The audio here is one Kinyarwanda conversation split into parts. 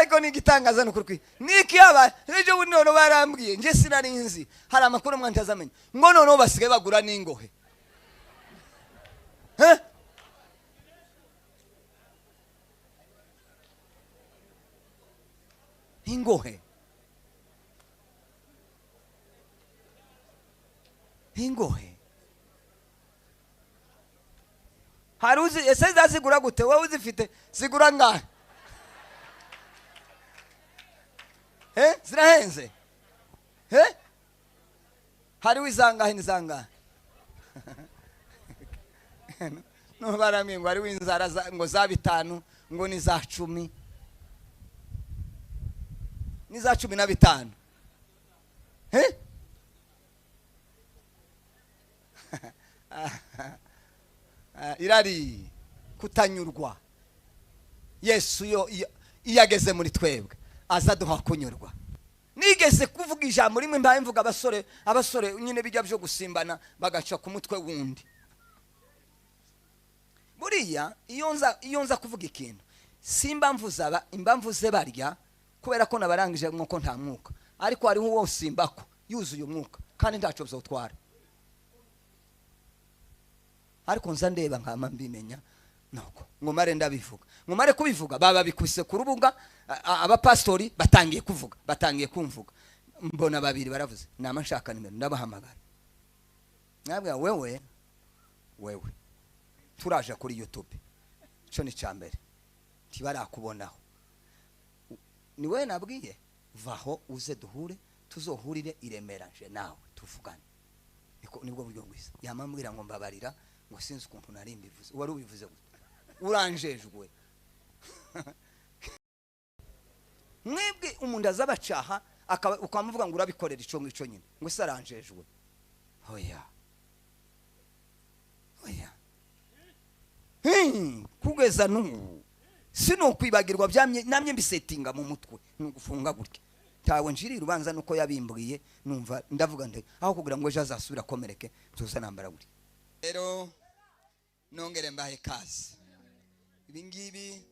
Ariko ni igitangaza n'ukuri niki yaba ejo bundi none barambwiye nje sinari nzi hari amakuru mwe ntazamenya ngo noneho basigaye bagura n'ingohe. Ingohe ingohe haruzi ese zazigura gute wowe uzifite zigura ngahe? Zirahenze. Hariho izangahe n'izangahe? No barambwiye ngo hariho inzara ngo za 5 ngo ni za 10 ni za 15. Irari kutanyurwa. Yesu yo iyo ageze muri twebwe azaduha kunyurwa. Nigeze kuvuga ijambo rimwe mbaye mvuga abasore nyine bijya byo gusimbana bagaca ku mutwe wundi. Buriya iyo nza kuvuga ikintu simba mvuza imbamvuze barya kubera ko nabarangije nko nta mwuka, ariko hariho uwo simbako yuzuye umwuka kandi ntaco bizotwara. Ariko nza ndeba nkama mbimenya nuko ngomare ndabivuga, ngomare kubivuga baba bikubise ku rubuga, abapastori batangiye kuvuga, batangiye kumvuga, mbona babiri baravuze nama nshaka nimero ndabahamagara nabwa wewe turaje kuri YouTube ico ni cambere tibarakubonaho ni wewe nabwiye vaho uze duhure tuzohurire iremera nje nawe tuvugane. Nibwo buryo bwiza. Yamambwira ngo mbabarira ngo sinzi ukuntu nari mbivuze, wari ubivuze gute? Uranjejwe. Mwebwe umuntu azabacaha ukamuvuga ngo urabikorera ico ngico nyine ngo se aranjejwe. Oya oya, kugeza n'ubu sinokwibagirwa byamye namye mbisetinga mu mutwe nugufunga gutya tawe njiri rubanza nuko yabimbwiye numva ndavuga nde aho kugira ngo ejo azasubira komereke tuza nambara gutya. Rero nongere mbahe kazi ibi ngibi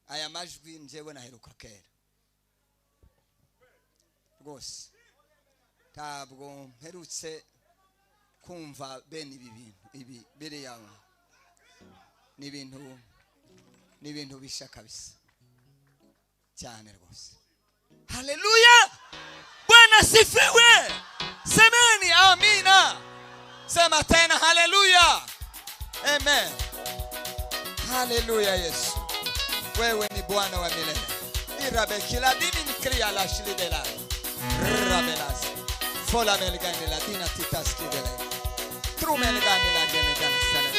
aya majwi njewe naheruka kera rwose, ntabwo mperutse kumva bene ibi bintu ibi biriya ni ibintu bisha kabisa cyane rwose. Haleluya, Bwana sifiwe. Semeni amina. Sema tena haleluya. Amen. Haleluya Yesu. Wewe ni Bwana wa milele. Irabe kila dini ni kriya la shilidela. Rabelas. Fola melgani la dina titaskidele. Tru melgani la genedala salam.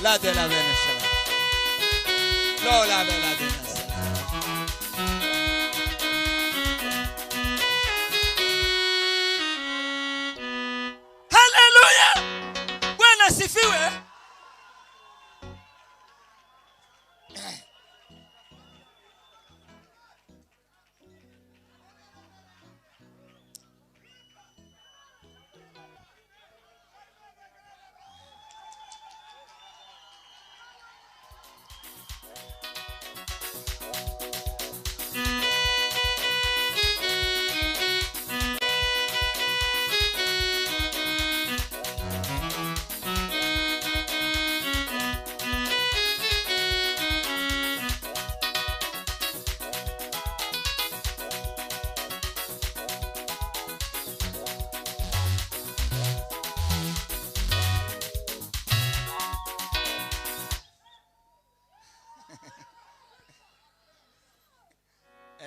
La de la veneshala. Lola bela dina salam. Haleluya. Bwana sifiwe.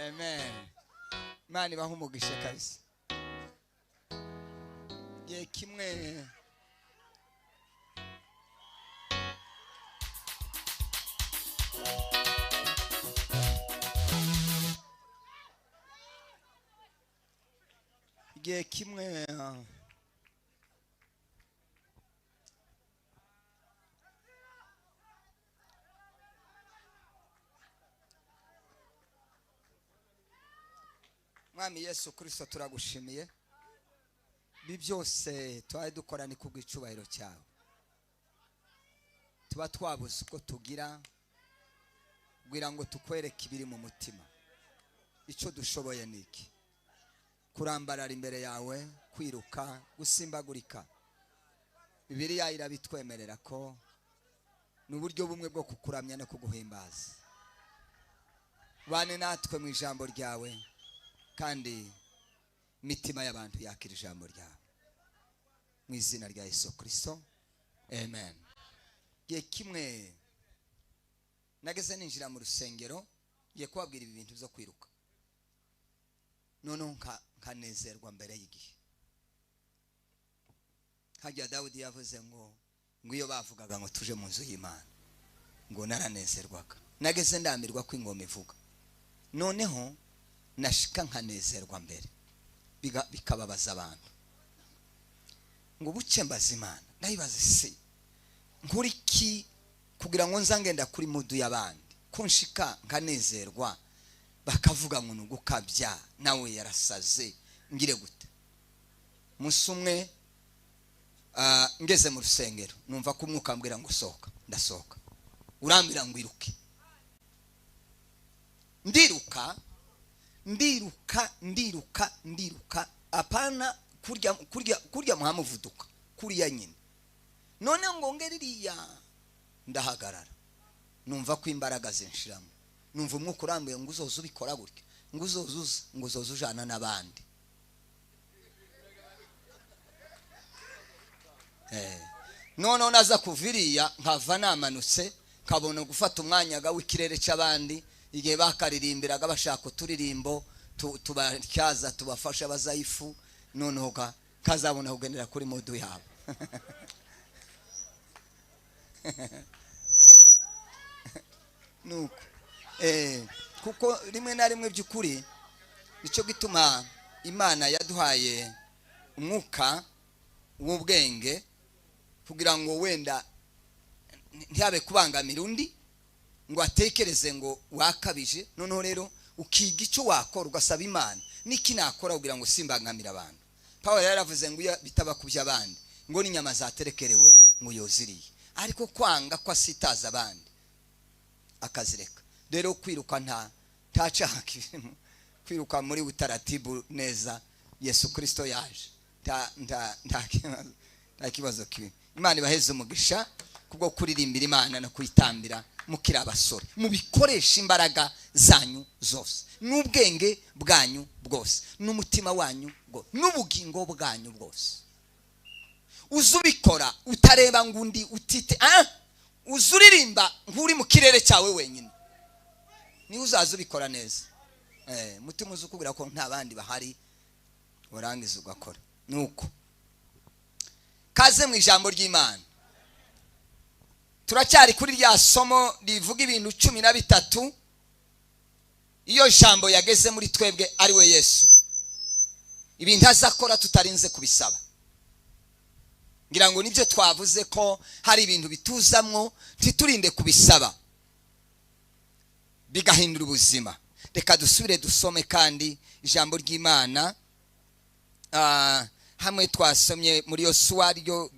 Amen. Mani bahumugisha kabisa. Ye kimwe igihe kimwe Mwami Yesu Kristo turagushimiye bi byose twari dukora ni kubw'icubahiro cyawe, tuba twabuze uko tugira Kugira ngo tukwereke ibiri mu mutima. Icyo dushoboye ni iki? Kurambarara imbere yawe, kwiruka, gusimbagurika. Bibiliya irabitwemerera ko ni uburyo bumwe bwo kukuramya no kuguhimbaza. Bane natwe mu ijambo ryawe, kandi imitima y'abantu yakira ijambo ryawe. Mu izina rya Yesu Kristo, amen. Gihe kimwe nageze ninjira mu rusengero, ngiye kubabwira ibi bintu byo kwiruka. Noneho nkanezerwa mbere y'igihe. Hajya Dawidi yavuze ngo iyo bavugaga ngo tuje mu nzu y'Imana, ngo naranezerwaga. Nageze ndamirwa ko ingoma ivuga. Noneho nashika nkanezerwa mbere, bikababaza abantu. Ngo buce mbaza Imana, ndayibaza se nkuriki kugira ngo nzangenda kuri mudu y'abandi, kunshika nkanezerwa bakavuga ngo nugukabya, nawe yarasaze, ngire gute? Musumwe ngeze mu rusengero numva ko umwuka ambwira ngo sohoka, ndasohoka. Urambira ngo iruke. Ndiruka, ndiruka, ndiruka, ndiruka, apana kurya kurya kurya muhamuvuduka, kuriya nyine. None ngo ngeririya ndahagarara. Numva ko imbaraga zinshiramo. Numva umwuka urambuye ngo uzoze ubikora gutya, ngo uzoze, ngo uzoze ujana n'abandi. None naza kuviriya nkava namanutse, nkabona gufata umwanya w'ikirere cy'abandi, igihe bakaririmbiraga bashaka uturirimbo tubatyaza tubafasha bazayifu, noneho kazabona kugendera kuri modu yabo. Nuko kuko rimwe na rimwe by'ukuri nicyo gituma Imana yaduhaye umwuka w'ubwenge, kugira ngo wenda ntiyabe kubangamira undi ngo atekereze ngo wakabije. Noneho rero ukiga icyo wakora ugasaba Imana, niki nakora kugira ngo simbangamira abantu. Paul yaravuze ngo iyo bitaba kubya abandi ngo n'inyama zaterekerewe ngo yoziriye, ariko kwanga ko asitaza abandi akazireka. Rero kwiruka nta cyaha kirimo, kwiruka muri utaratibu neza. Yesu Kristo yaje, nta kibazo kibi. Imana ibaheze umugisha kubwo kuririmbira Imana no kuyitambira mukiri abasore. Mubikoresha imbaraga zanyu zose, n'ubwenge bwanyu bwose, n'umutima wanyu bwose, n'ubugingo bwanyu bwose. Uzubikora utareba ngo undi utite, uzuririmba nk'uri mu kirere cyawe wenyine, ni uzaza ubikora neza. Mutima uzukubwira ko nta bandi bahari, warangiza ugakora. Nuko kaze mu ijambo ry'Imana. Turacyari kuri rya somo rivuga ibintu 13 iyo jambo yageze muri twebwe ari we Yesu, ibintu azakora tutarinze kubisaba. Ngira ngo nibyo twavuze ko hari ibintu bituzamwo ntiturinde kubisaba, bigahindura ubuzima. Reka dusubire dusome kandi ijambo ry'Imana. Hamwe twasomye muri Yosuwa ryo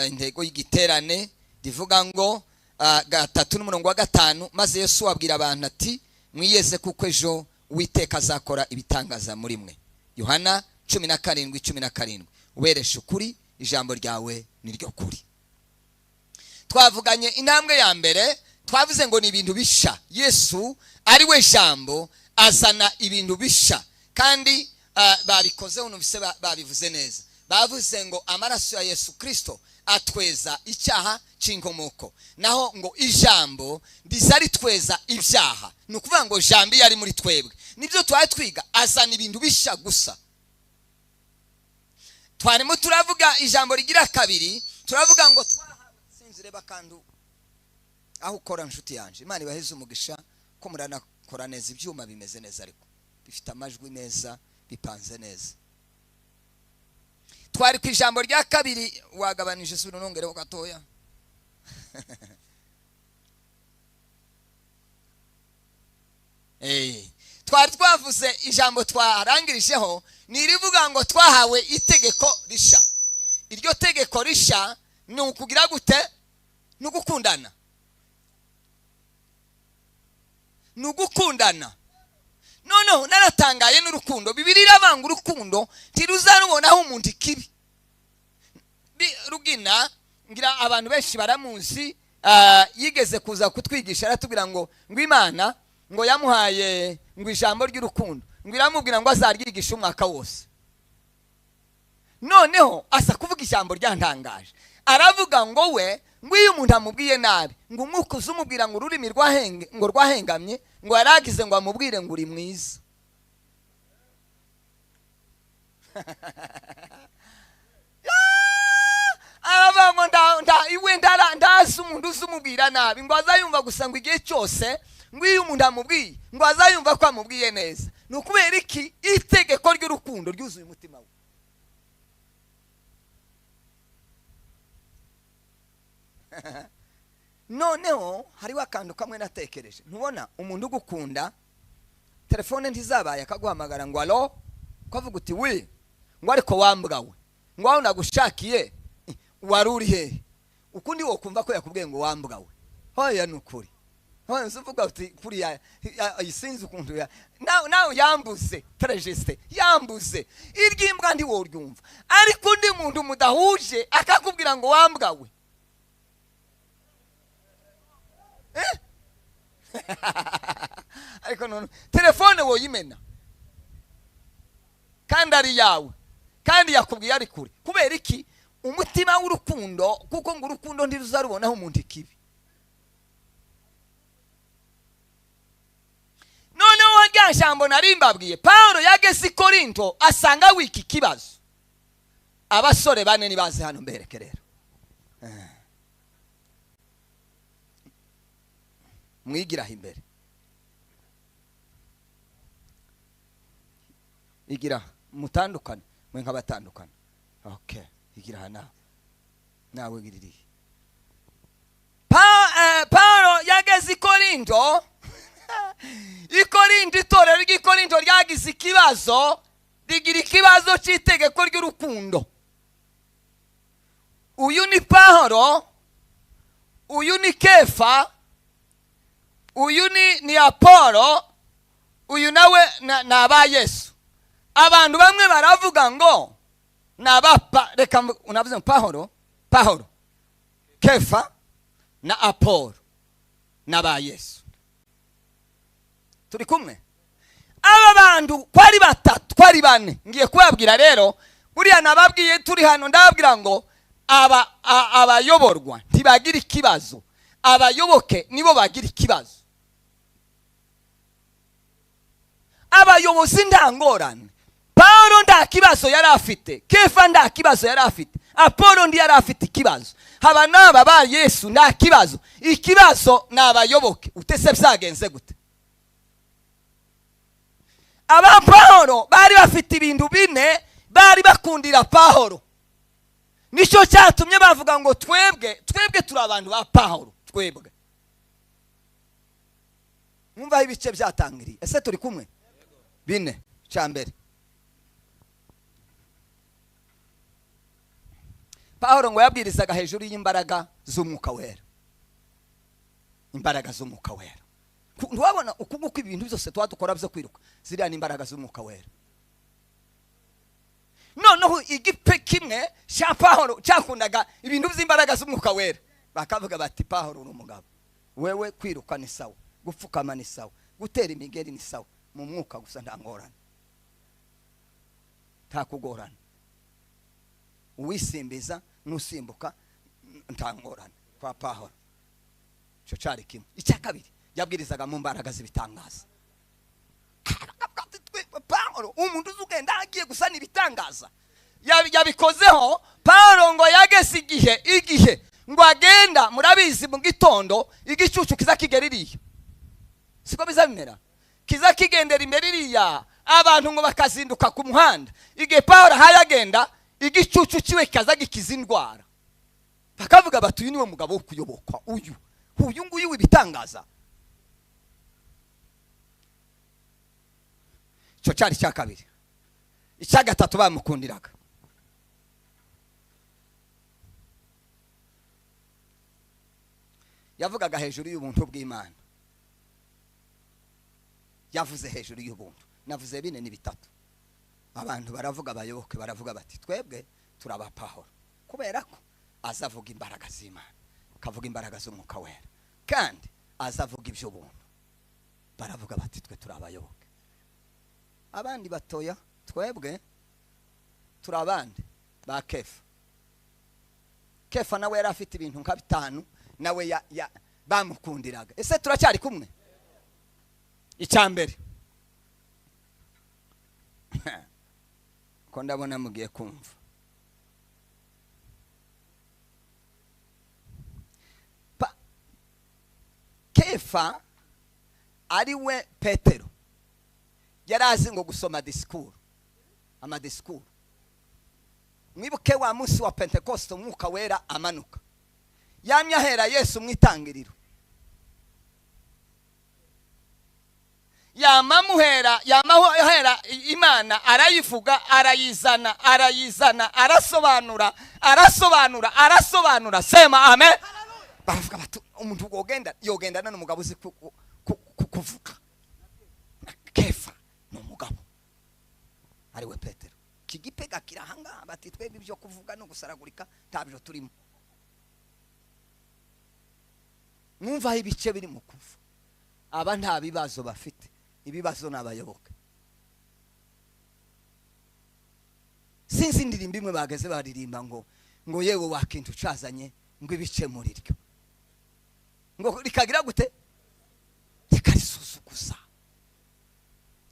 intego y'igiterane rivuga ngo 3:5, maze Yesu abwira abantu ati mwiyeze kuko ejo Uwiteka azakora ibitangaza muri mwe. Yohana 17:17. Ubereshe ukuri, ijambo ryawe niryo kuri. Twavuganye intambwe ya mbere, twavuze ngo ni ibintu bisha. Yesu ari we jambo, azana ibintu bisha, kandi babikoze unuvise, babivuze neza. Bavuze ngo amaraso ya Yesu Kristo atweza icyaha cy'inkomoko, naho ngo ijambo rizaritweza ibyaha. Ni ukuvuga ngo jambo yari muri twebwe, nibyo twari twiga, azana ibintu bisha gusa. Twarimo turavuga ijambo rigira kabiri, turavuga ngo twahawe sinzire bakandu aho ukora nshuti yanje. Imana ibaheze umugisha ko muranakora neza, ibyuma bimeze neza, ariko bifite amajwi meza, bipanze neza. Twari ku ijambo rya kabiri, wagabanije subira nongereho gatoya. Twari twavuze ijambo twarangirijeho ni rivuga ngo twahawe itegeko risha. Iryo tegeko risha ni ukugira gute? Ni ugukundana. Ni ugukundana. Noneho naratangaye n'urukundo. Bibiliya irabanga urukundo ntiruzarubonaho umuntu ikibi. Rugina ngira abantu benshi baramuzi, yigeze kuza kutwigisha aratubwira ngo Imana ngo yamuhaye ngo ijambo ry'urukundo, ngo iramubwira ngo azaryigisha umwaka wose. Noneho asa kuvuga ijambo ryantangaje, aravuga ngo we ngo iyo umuntu amubwiye nabi ngo umwuka uzumubwira ngo ururimi ngo rwahengamye, ngo yaragize ngo amubwire ngo uri mwiza. Aravuga ngo iwe ndazi umuntu uzumubwira nabi, ngo azayumva gusa ngo igihe cyose ngo iyo umuntu amubwiye ngo azayumva ko amubwiye neza. Ni ukubera iki? Itegeko ry'urukundo ryuzuye umutima we. Noneho hariho akantu kamwe natekereje. Ntubona umuntu ugukunda telefone ntizabaye akaguhamagara ngo alo, ukavuga uti wi, ngo ariko wambwawe, ngo aho nagushakiye wari uri hehe? Ukundi wo kumva ko yakubwiye ngo wambwawe. Hoya ni ukuri. Hoya uvuga uti kuriya isinzi ukuntu ya nawe yambuze trejeste yambuze iryimbwa ndi woryumva, ariko undi muntu mudahuje akakubwira ngo wambwawe. Ariko none telefone woyimena kandi ari yawe, kandi yakubwiye ari kure. Kubera iki? Umutima w'urukundo, kuko ngo urukundo ntiruzarubonaho umuntu ikibi. Noneho rya jambo nari mbabwiye, Paulo yageze i Korinto asanga wiki kibazo. Abasore bane nibaze hano mbereke rero. Mwigiraho imbere, igira mutandukane mwe nkabatandukana. Okay, igira nawe nawe giririye. Paulo yageze i Korinto. I Korinto, itorero ry'i Korinto ryagize ikibazo, rigira ikibazo cy'itegeko ry'urukundo. Uyu ni Paulo, uyu ni Kefa, uyu ni Apolo, uyu nawe ni aba Yesu. Abantu bamwe baravuga ngo nabapa, reka unavuze Paulo, Kefa na Apolo n'aba Yesu. Turi kumwe? Aba bantu kwari batatu, kwari bane. Ngiye kubabwira rero, buriya nababwiye turi hano, ndababwira ngo abayoborwa ntibagira ikibazo, abayoboke nibo bagira ikibazo. Abayobozi nta ngorane. Paulo nta kibazo yari afite, Kefa nta kibazo yari afite, Apolo ndi yari afite ikibazo, haba n'aba ba Yesu nta kibazo. Ikibazo ni abayoboke. Utese byagenze gute? Aba Paulo bari bafite ibintu bine bari bakundira Paulo. Nicyo cyatumye bavuga ngo twebwe turi abantu ba Paulo, twebwe. Mwumva ibice byatangiriye. Ese turi kumwe? Bine cya mbere, Paulo ngo yabwirizaga hejuru y'imbaraga z'umwuka wera. Imbaraga z'umwuka wera. Ntiwabona uko ibintu byose twadukora byo kwiruka, ziriya ni imbaraga z'umwuka wera. Noneho igipe kimwe cya Paulo cyakundaga ibintu by'imbaraga z'umwuka wera, bakavuga bati Paulo uri umugabo, wewe kwiruka ni sawa, gupfukama ni sawa, gutera imigeri ni sawa, mu mwuka gusa nta ngorane, nta kugorana, uwisimbiza n'usimbuka nta ngorane kwa Paulo. Icyo cyari kimwe. Icya kabiri, yabwirizaga mu mbaraga z'ibitangaza. Paulo umuntu uzugenda agiye gusa n'ibitangaza yabikozeho. Paulo ngo yageze igihe ngo agenda, murabizi mu gitondo igicucu kiza kigera iriya, siko bizabimera, kiza kigendera imbere iriya, abantu ngo bakazinduka ku muhanda. Igihe Paulo hayagenda igicucu kiwe kaza gikiza indwara, bakavuga bati uyu niwe mugabo wo kuyobokwa, uyu nguyu w'ibitangaza. Icyo cyari icya kabiri. Icya gatatu bamukundiraga, yavugaga hejuru y'ubuntu bw'Imana. Yavuze hejuru y'ubuntu. Navuze bine ni bitatu. Abantu baravuga, abayoboke baravuga bati twebwe turaba Pawulo, kubera ko azavuga imbaraga z'Imana, kavuga imbaraga z'umwuka wera, kandi azavuga iby'ubuntu. Baravuga bati twe turabayoboke. Abandi batoya twebwe turabandi ba Kefa. Kefa nawe yari afite ibintu nka bitanu, nawe ya bamukundiraga. Ese turacyari kumwe? Icyambere ko ndabona mugiye kumva, Kefa ari we Petero yarazi ngo gusoma disikuru, amadisikuru. Mwibuke wa munsi wa Pentekoste umwuka wera amanuka, yamye ahera Yesu mwitangiriro, yamamuhera yamahera Imana arayivuga, arayizana, arayizana, arasobanura, arasobanura, arasobanura. Sema amen. Baravuga bati umuntu wogenda yogendana n'umugabo uzi kuvuga. Kefa ni umugabo ari we Petero. Kigipega kirahanga bati twebwe ibyo kuvuga no gusaragurika ntabyo turimo. Mwumva ibice biri mu kuva. Aba nta bibazo bafite, ibibazo nabayoboka. Sinzi indirimbo imwe bageze baririmba ngo yewe wakintu cazanye ngo ibice muri ryo, ngo rikagira gute, rikarisuzuguza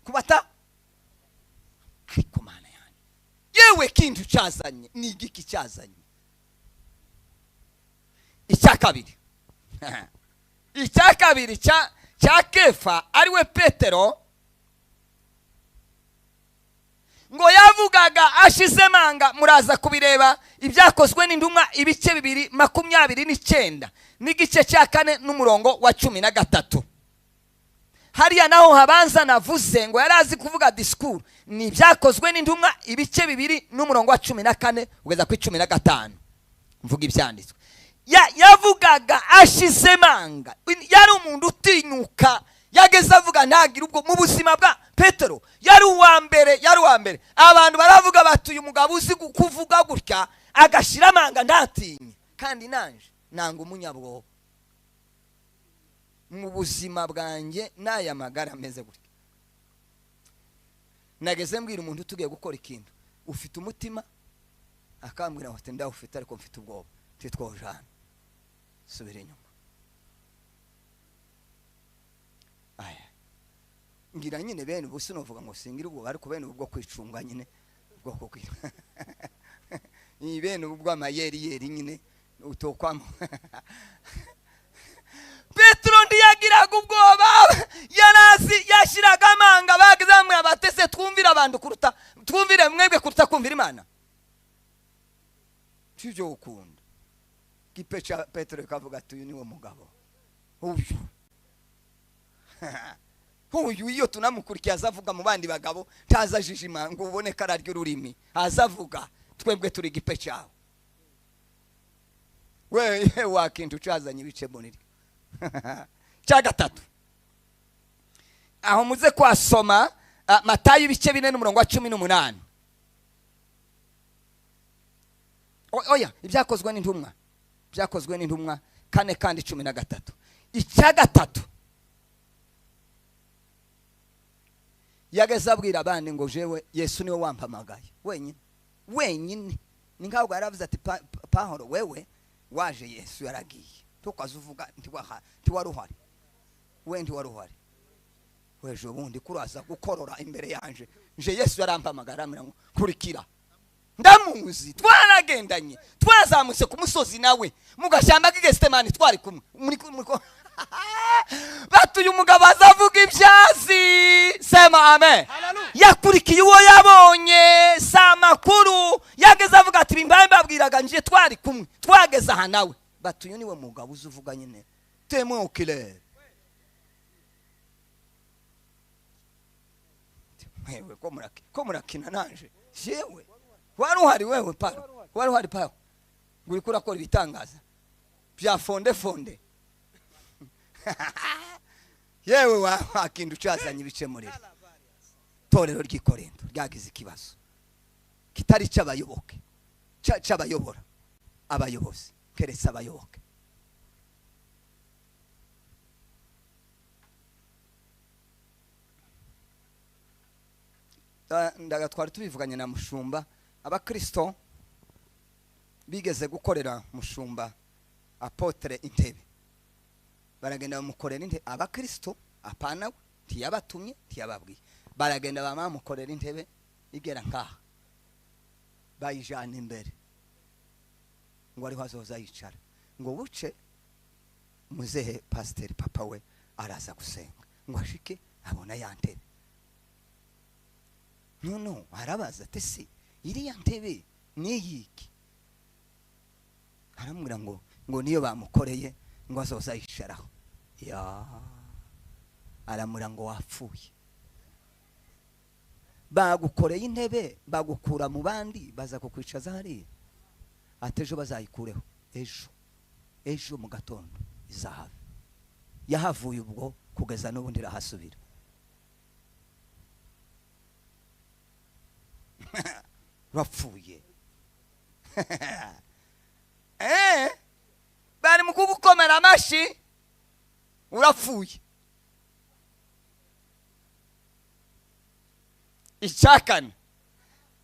kubata. Ariko Mana yanjye, yewe kintu cazanye ni igiki cyazanye? Icya kabiri, icya kabiri cya Kefa ari we Petero, ngo yavugaga ashize manga. Muraza kubireba ibyakozwe n'intumwa ibice 2:29 n'igice cya 4 n'umurongo wa 13. Hariya naho habanza navuze ngo yarazi kuvuga disikuru. Ni ibyakozwe n'intumwa ibice 2 n'umurongo wa 14 ugeza ku 15. Mvuga ibyanditswe. Yavugaga ashize manga, yari umuntu utinyuka. Yageze avuga ntagira ubwo mu buzima bwa Petero. Yari uwa mbere, yari uwa mbere. Abantu baravuga bati uyu mugabo uzi kuvuga gutya agashira amanga ntatinye. Kandi nanje nanga umunyabwoba mu buzima bwanjye n'aya magara ameze gutya. Nageze mbwira umuntu tugiye gukora ikintu, ufite umutima? Akambwira ati ndawufite ariko mfite ubwoba. Titwojana, subira inyuma. Aya ngira nyine bene ubu sinovuga ngo singira ubwo, ariko bene ubwo kwicunga nyine ubwo kukwira ni bene ubwo amayeri yeri nyine utokwamo. Petero ndiyagiraga ubwoba, yarazi yashiraga amanga. Bagizamwe abatese twumvira abantu kuruta twumvire mwebwe kuruta kumvira Imana. Tujyo ukunda gipecha. Petero kavuga ati uyu niwe mugabo uyu uyu iyo tunamukurikiye azavuga mu bandi bagabo ntazajijima ngo ubone kararyo ururimi, azavuga twebwe turi gipe cyawe. We wakintu cazanye ibice boniri. Cya gatatu aho muze kwasoma Matayo ibice 4 n'umurongo wa 18. Oya, ibyakozwe n'intumwa, ibyakozwe n'intumwa 4 kandi 13. Icya gatatu yageze abwira abandi ngo jewe Yesu niwe wampamagaye wenyine wenyine. Ni nkaho yaravuze ati Pawulo wewe waje Yesu yaragiye, tukaza uvuga ntiwari uhari, we ntiwari uhari, wejo bundi kuraza gukorora imbere yanje, nje Yesu yarampamagara ngo kurikira. Ndamuzi, twaragendanye, twazamutse ku musozi nawe mu gashyamba k'Getsemane twari kumwe. Batuye umugabo azavuga ibyazi. Sema amen. Yakurikiye uwo yabonye, sa makuru. Yageze avuga ati bimbaye mbabwiraga nje twari kumwe, twageze aha nawe. Batuye niwe mugabo uzuvuga nyine témoin oculaire. Wewe ko murakina nanje jewe wari uhari wewe paro, wari uhari paro, nguri kurakora ibitangaza bya fonde fonde. Yewe wakindu cazanye ibice muri torero ry'i Korinto ryagize ikibazo kitari cy'abayoboke, cy'abayobora abayobozi, keretse abayoboke. Ndagatwara tubivuganye na mushumba, abakristo bigeze gukorera mushumba apotre intebe, baragenda bamukorera intebe. Abakristo apana we ntiyabatumye ntiyababwiye, baragenda bamamukorera intebe igera nkaha, bayijana imbere ngo ariho azoza yicara, ngo buce muzehe pasiteri papa we araza gusenga, ngo ashike abona ya ntebe. No arabaza ati se iriya ntebe niyiki? Aramubwira ngo niyo bamukoreye ngo azoza yicaraho. Ya aramura ngo wapfuye, bagukoreye intebe bagukura mu bandi baza kukwicaza hariya, ati ejo bazayikureho, ejo mu gatondo izahava. Yahavuye ubwo kugeza n'ubundi irahasubira. Bapfuye. Bari mu kugukomera amashi, urapfuye. Icyakane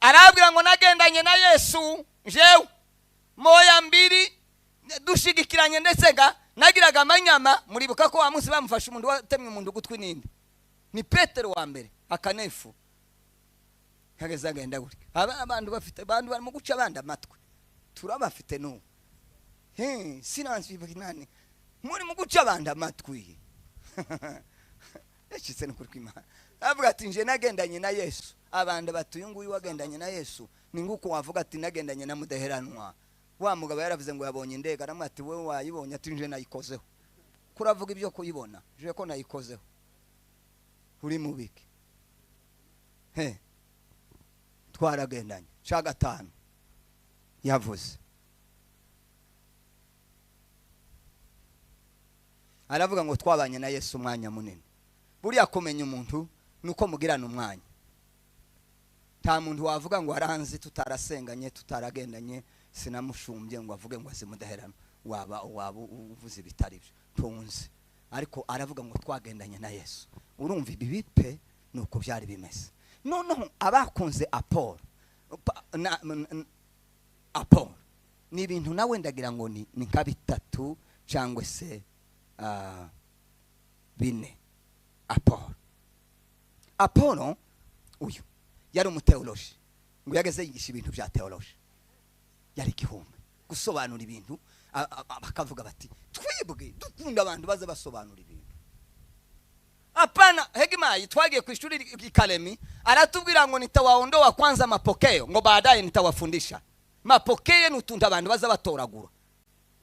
arabwira ngo nagendanye na Yesu jewe moya mbiri dushigikiranye, ndetse ga nagiraga amanyama. Muribuka ko wa munsi bamufashe umuntu watemye umuntu gutwi ninde? Ni Petero wa mbere akanefu kageze agenda gutya. Abantu bafite abantu barimo guca abandi amatwi, turabafite n'ubu. Sinansi nani muri mu guca abandi amatwi. Yacitse n'ukuri kw'Imana. Avuga ati nje nagendanye na Yesu. Abantu batuye nguyu wagendanye na Yesu ni nguko wavuga ati nagendanye na mudaheranwa. Wa mugabo yaravuze ngo yabonye indege, aramwe ati wewe wayibonye, ati nje nayikozeho. Kuravuga ibyo kuyibona, je ko nayikozeho. Uri mubiki. Twaragendanye. Ca gatanu yavuze, aravuga ngo twabanye na Yesu umwanya munini. Buriya kumenya umuntu nuko mugirana umwanya. Nta muntu wavuga ngo aranzi tutarasenganye tutaragendanye, sinamushumbye ngo avuge ngo azimudaherana, waba uvuze bitari byo tunzi. Ariko aravuga ngo twagendanye na Yesu. Urumva ibi bipe nuko byari bimeze. Noneho abakunze Apollo, Apollo ni ibintu nawe ndagira ngo ni nka bitatu cyangwa se bine. Apollo uyu yari umuteoloji, ngo yageze yigisha ibintu bya teoloji, yari igihumbi gusobanura ibintu. Bakavuga bati twibwe dukunda abantu baza basobanura ibintu. Hapana, Hegimayi twagiye ku ishuri Ikalemi aratubwira ngo nitawaondoa kwanza mapokeo ngo baadaye nitawafundisha. Mapokeo ni utuntu abantu baza batoragura,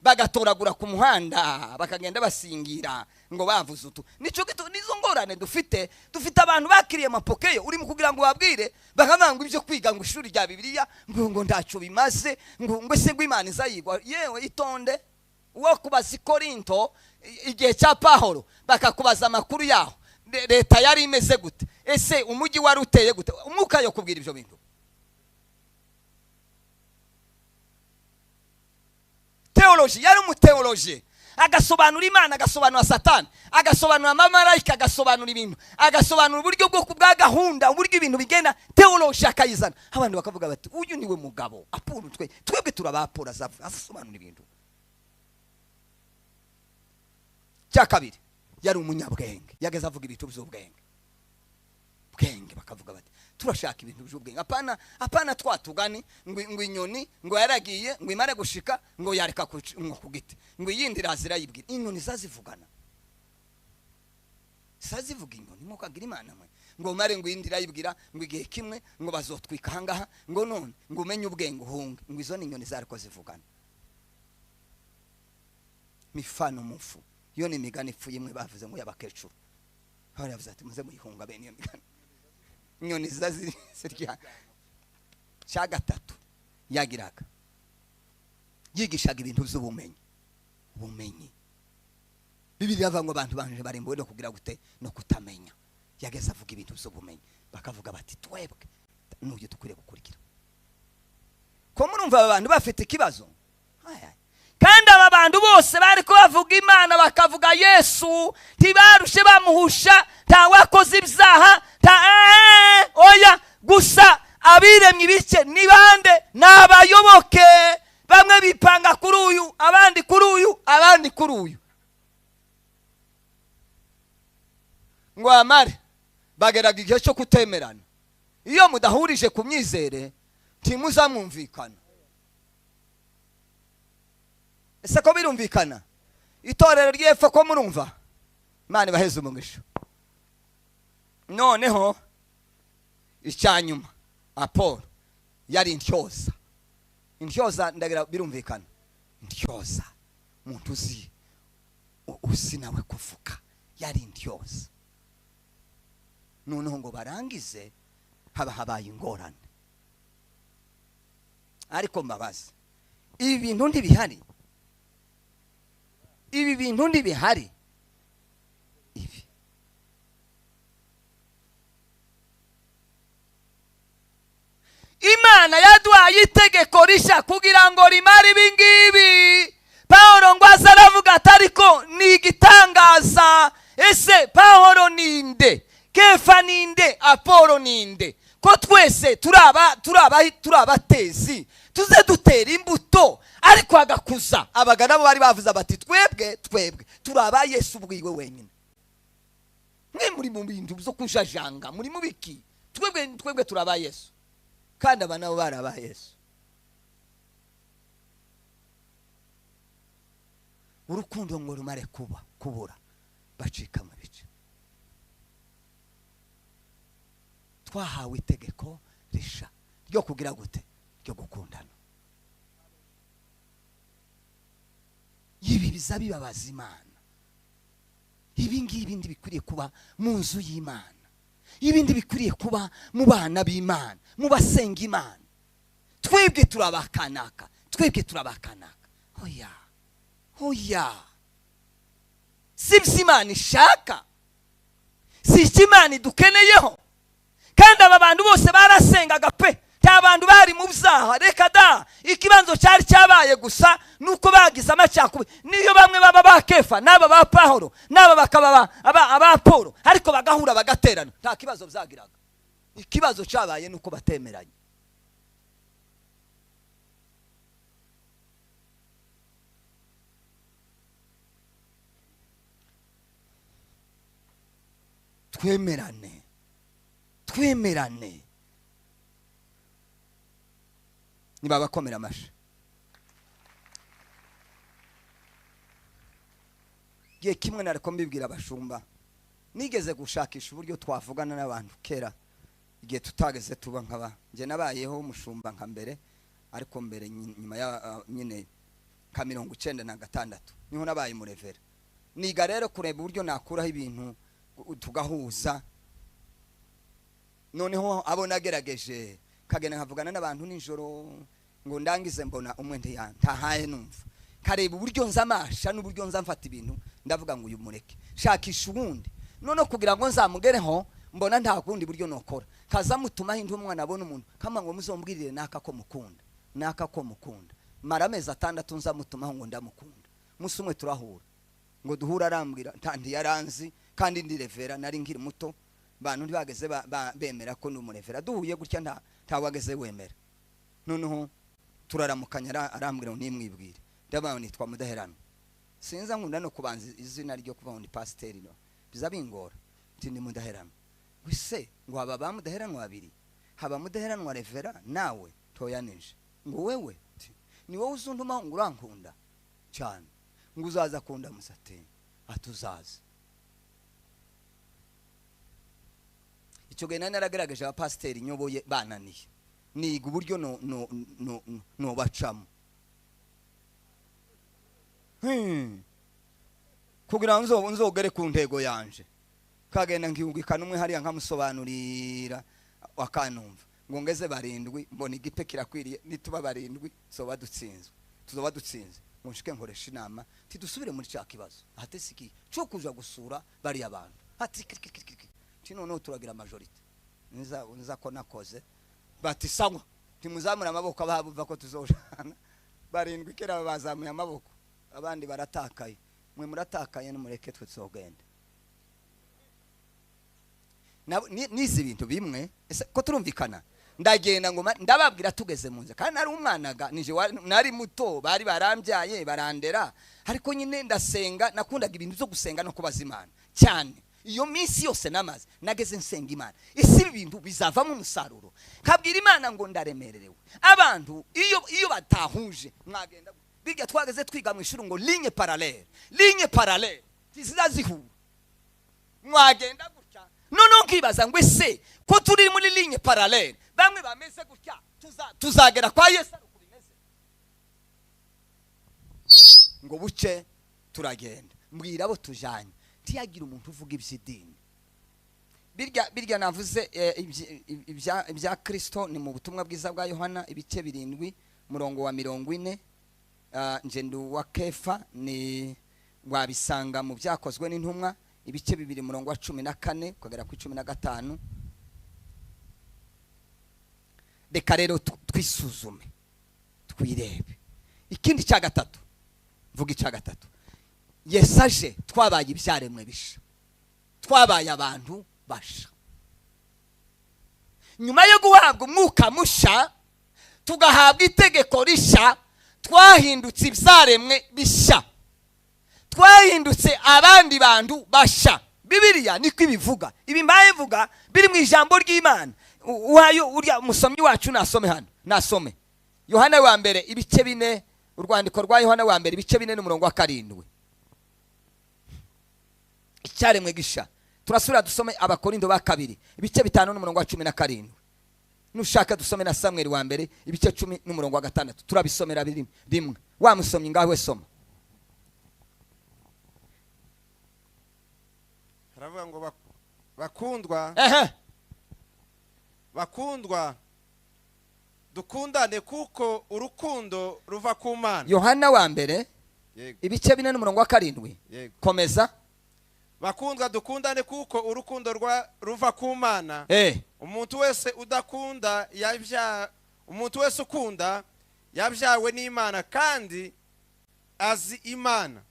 bagatoragura ku muhanda bakagenda basingira ngo bavuze utu. Nico gito nizo ngorane dufite abantu bakiriye mapokeo, uri mu kugira ngo babwire bakavanga ibyo kwiga ngo ishuri rya Bibiliya ngo ndaco bimaze, ngo se ngo Imana izayigwa. Yewe itonde, uwo kubaza Korinto igihe cya Pahoro bakakubaza amakuru yaho, leta yari imeze gute, ese umujyi wari uteye gute, umwuka yo kubwira ibyo bintu. Theology, yari umuteology, agasobanura Imana, agasobanura Satani, agasobanura amamarayika, agasobanura ibintu, agasobanura uburyo bwo kubwa gahunda, uburyo ibintu bigenda. Theology akayizana, abantu bakavuga bati uyu niwe mugabo Apollo, twebwe turabapora, asobanura ibintu. Cya kabiri yari umunyabwenge, yageze avuga ibintu by'ubwenge bwenge, bakavuga bati turashaka ibintu by'ubwenge. Apana twatugani ngo inyoni ngo yaragiye ngo imare gushika ngo yareka ngo kugiti, ngo iyindi razira yibwira. Inyoni zazivugana, zazivuga inyoni nko kagira Imana mwe, ngo mare ngo iyindi irayibwira ngo igihe kimwe ngo bazotwika hangaha, ngo none ngo umenye ubwenge uhunge, ngo izo ni inyoni zariko zivugana. Mifano mufu iyo ni imigani ipfuye imwe bavuze ngo y'abakecuru, baravuze ati muze muyihunga bene iyo migani. Inyoni zazirya. Cya gatatu yagiraga, yigishaga ibintu by'ubumenyi, ubumenyi. Bibiliya ivuga ngo abantu banje barimbuwe no kugira gute no kutamenya. Yageze avuga ibintu by'ubumenyi, bakavuga bati twebwe n'uyu dukwiriye gukurikira. Ko murumva aba bantu bafite ikibazo? Kandi aba bantu bose bari ko bavuga Imana bakavuga Yesu, ntibarushe bamuhusha, nta wakoze ibyaha, nta oya, gusa abiremye ibice ni bande? Ni abayoboke. Bamwe bipanga kuri uyu, abandi kuri uyu, abandi kuri uyu. Ngo amare bageraga igihe cyo kutemerana. Iyo mudahurije ku myizere ntimuzamwumvikana. Ese ko birumvikana? Itorero ry'epfo ko murumva? Imana ibaheze umugisha. Noneho icyanyuma Apolo yari intyoza. Intyoza ndagira birumvikana. Intyoza umuntu uzi uzi nawe kuvuga, yari intyoza. Noneho ngo barangize haba habaye ingorane. Ariko mbabazi, ibi bintu ntibihari. Ibi bintu ntibihari. Ibi Imana yaduhaye itegeko rishya kugira ngo rimare ibi ngibi. Paulo ngo aze aravuga ati ariko ni igitangaza. Ese Paulo ninde? Kefa ninde? Apolo ninde? Ko twese turabatezi, tuze dutera imbuto, ariko agakuza. Abagana bo bari bavuze bati twebwe turaba Yesu ubwiwe wenyine. Mwe muri mu bintu byo kujajanga, muri mubiki. Twebwe turaba Yesu. Kandi aba nabo baraba Yesu. Urukundo ngo rumare kubura, bacika mu bice. Twahawe itegeko risha ryo kugira gute? Ryo gukundana. Ibi biza bibabaza Imana. Ibi ngibi ndibikwiriye kuba mu nzu y'Imana. Ibi ndibikwiriye kuba mu bana b'Imana, mu basenga Imana. Twebwe turabakanaka, twebwe turabakanaka. Oya, oya. Si Imana ishaka, si Imana idukeneyeho. Kandi aba bantu bose barasengaga pe, nta bantu bari mu byaha. Reka da, ikibanzo cyari cyabaye gusa nuko bagize amacakubiri. Niyo bamwe baba ba Kefa n'aba ba Paulo n'aba bakaba aba Apolo, ariko bagahura bagaterana, nta kibazo byagiraga. Ikibazo cyabaye nuko batemeranye. Twemerane, twemerane. Niba bakomera amashi. Gihe kimwe nariko mbibwira abashumba, nigeze gushakisha uburyo twavugana n'abantu kera igihe tutageze tuba nkaba. Nje nabayeho umushumba nka mbere, ariko mbere nyuma ya nyine ka 96 niho nabaye murevera. Niga rero kureba uburyo nakuraho ibintu tugahuza. Noneho abo nagerageje kagenda nkavugana n'abantu nijoro ngo ndangize mbona umwe ntahaye numva. Kareba uburyo nzamasha n'uburyo nzamfata ibintu, ndavuga ngo uyu mureke, shakisha ubundi. None kugira ngo nzamugereho mbona nta kundi buryo nokora. Kaza mutuma hindi umwana abona umuntu kama ngo muzombwirire naka ko mukunda, naka ko mukunda. Mara amezi 6 nzamutumaho ngo ndamukunda. Musi umwe turahura ngo duhura arambwira nti yaranzi kandi ndi revera, nari nkiri muto. Bantu ntibageze bemera ko n'umurevera. Duhuye gutya nta wageze wemera. Noneho turaramukanya arambwira ngo nimwibwire. Ndabaye nitwa Mudaheranwa. Sinza nkunda no kubanza izina ryo kuva ngo ni pasiteri no. Biza bingora. Nti ni Mudaheranwa. Wise ngo aba ba Mudaheranwa babiri. Haba Mudaheranwa revera nawe toyanije. Ngo wewe ni wowe uzuntuma ngo urankunda cyane. Ngo uzaza kunda musate atuzaza. Icyo gihe nari naragerageje abapasiteri nyoboye bananiye. Niga uburyo no bacamo. Kugira ngo nzogere ku ntego yanje. Kagenda nkiyungikana umwe hariya nkamusobanurira akanumva. Ngo ngeze barindwi mbona igipe kirakwiriye, nituba barindwi tuzoba dutsinzwe. Tuzoba dutsinze. Ngo nshike nkoresha inama, tidusubire muri cya kibazo. Ate siki cyo kuja gusura bari abantu. Ati kiki. Ti noneho turagira majorité. Nza ko nakoze. Bati sawa. Timuzamura amaboko ababuva ko tuzojana. Barindwi kera bazamuye amaboko. Abandi baratakaye. Mwe muratakaye n'umureke twe tuzogenda. Nizi ibintu bimwe ese ko turumvikana. Ndagenda ngo ndababwira tugeze mu nzu kandi nari umwanaga nije nari muto bari barambyaye barandera, ariko nyine ndasenga, nakundaga ibintu byo gusenga no kubaza Imana cyane. Iyo minsi yose namaze nageze nsenga Imana, isi ibintu bizavamo umusaruro. Kabwira Imana ngo ndaremererewe. Abantu iyo batahuje mwagenda bijya twageze twiga mu ishuri ngo ligne parallele, ligne parallele tizazihura, mwagenda gutya. None nkibaza ngo ese ko turi muri ligne parallele bamwe bameze gutya tuzagera kwa Yesu uko bimeze? Ngo buce turagenda, mbwira abo tujanye ntiyagira umuntu uvuga iby'idini. Birya navuze ibya Kristo ni mu butumwa bwiza bwa Yohana ibice 7 murongo wa 40. Njendu wa Kefa ni wabisanga mu byakozwe n'intumwa ibice 2 murongo wa 14 kugera ku 15. Reka rero twisuzume twirebe. Ikindi cya gatatu, mvuga icya gatatu, Yesaje twabaye ibyaremwe bisha, twabaye abantu basha. Nyuma yo guhabwa umwuka musha tugahabwa itegeko risha, twahindutse ibyaremwe bisha, twahindutse abandi bantu basha. Bibiliya niko ibivuga. Ibi mbaye mvuga biri mu ijambo ry'Imana. Uhayo urya musomyi wacu nasome hano, nasome Yohana wa mbere ibice 4, urwandiko rwa Yohana wa mbere ibice 4 n'umurongo wa 7. Icyaremwe gisha. Turasubira dusome Abakorindo ba kabiri ibice 5 n'umurongo wa 17. Nushaka dusome na Samuel wa mbere ibice 10 n'umurongo wa 6. Turabisomera rimwe. Wa musomyi ngawe soma. Haravuga ngo bakundwa, bakundwa dukundane kuko urukundo ruva ku Mana. Yohana wa mbere ibice 4 n'umurongo wa 7. Komeza. Bakundwa dukundane kuko urukundo ruva ku Mana. Umuntu wese udakunda umuntu wese ukunda yabyawe n'Imana kandi azi Imana.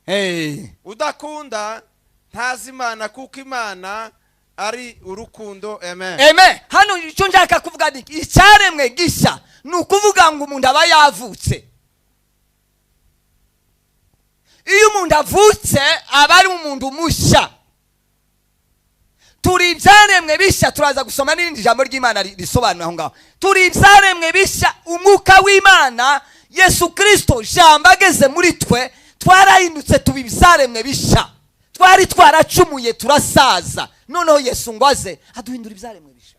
Udakunda ntazi Imana kuko Imana ari urukundo. Amen. Amen. Hano icyo nshaka kuvuga ni icyaremwe gisha, ni ukuvuga ngo umuntu aba yavutse. Iyo umuntu avutse aba ari umuntu musha. Turi ibyaremwe bisha, turaza gusoma n'irindi jambo ry'Imana risobanura aho ngaho. Turi ibyaremwe bisha, umwuka w'Imana Yesu Kristo jambo ageze muri twe twarahindutse tuba ibyaremwe bisha. Twari twaracumuye turasaza, noneho Yesu ngo aze aduhindura ibyaremwe bisha.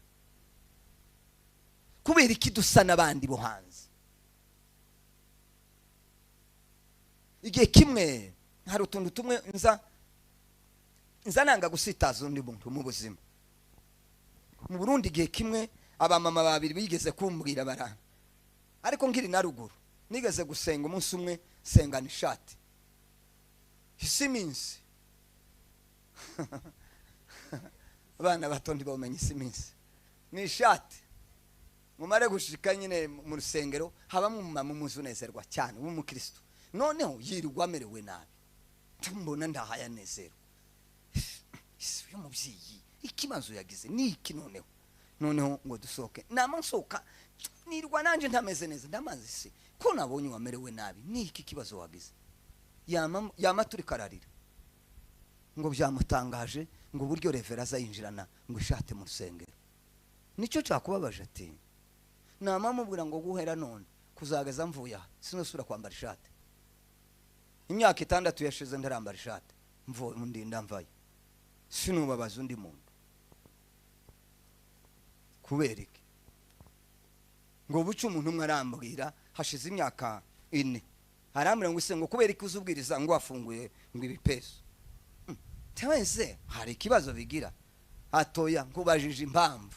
Kubera iki dusa n'abandi bo hanze? Igihe kimwe hari utuntu tumwe nza nanga gusitaza undi muntu mu buzima. Mu Burundi igihe kimwe abamama babiri bigeze kumbwira bara, ariko nkiri na ruguru nigeze gusenga umunsi umwe sengana ishati isiminsi. Abana bato ntibamenye isiminsi ni ishati. Mumare gushika nyine mu rusengero habamo umumama umuzunezerwa cyane w'umukristo, noneho yirirwa amerewe nabi, mbona ndahaya nezerwa. Uyu mubyeyi ikibazo yagize ni iki? Noneho ngo dusohoke, nama nsohoka nirwa nanje ntameze neza, ndamaze se ko nabonye wamerewe nabi, ni iki kibazo wagize? Yama turi kararira ngo byamutangaje ngo buryo revera azayinjirana ngo ishate mu rusengero. Nicyo cyakubabaje ati nama mubwira ngo guhera none kuzageza mvuye aha sinosubira kwambara ishati. Imyaka 6 yashize ndarambara ishati, mvuye ndinda mvayo, sinubabaza undi muntu. Kubera iki? Ngo buce umuntu umwe arambwira hashize imyaka 4 arambwira ngo ise ngo kubera iki uzubwiriza ngo afunguye ngo ibipeso. Tewese hari ikibazo bigira atoya nkubajije impamvu.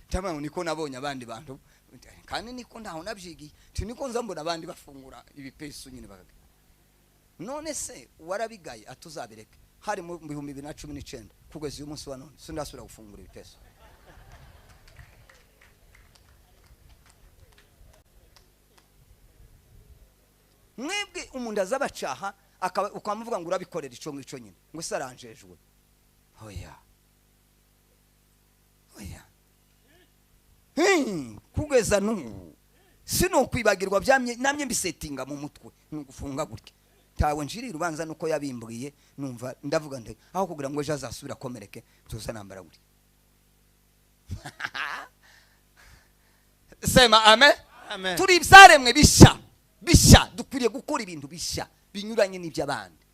Tamwe niko nabonye abandi bantu Kandi niko ntaho nabyigiye, niko nza mbona abandi bafungura ibipesu nyine bakaga. None se warabigaye atuzabireke. Hari mu 2019 kugeza uyu munsi wa none sindasubira gufungura ibipesu. Mwebwe umuntu azabacaha ukamuvuga ngo urabikorera ico ngico nyine ngo saranjejwe. Oya. Oya. Kugeza n'ubu sinokwibagirwa byamye namye mbisetinga mu mutwe nugufunga gutya. Tawe njiri urubanza nuko yabimbwiye numva ndavuga nde aho kugira ngo ejo azasubira komereke tuza nambara gutya. Sema amen. Amen. Turi ibyaremwe bishya. Bishya dukwiriye gukora ibintu bishya binyuranye n'iby'abandi.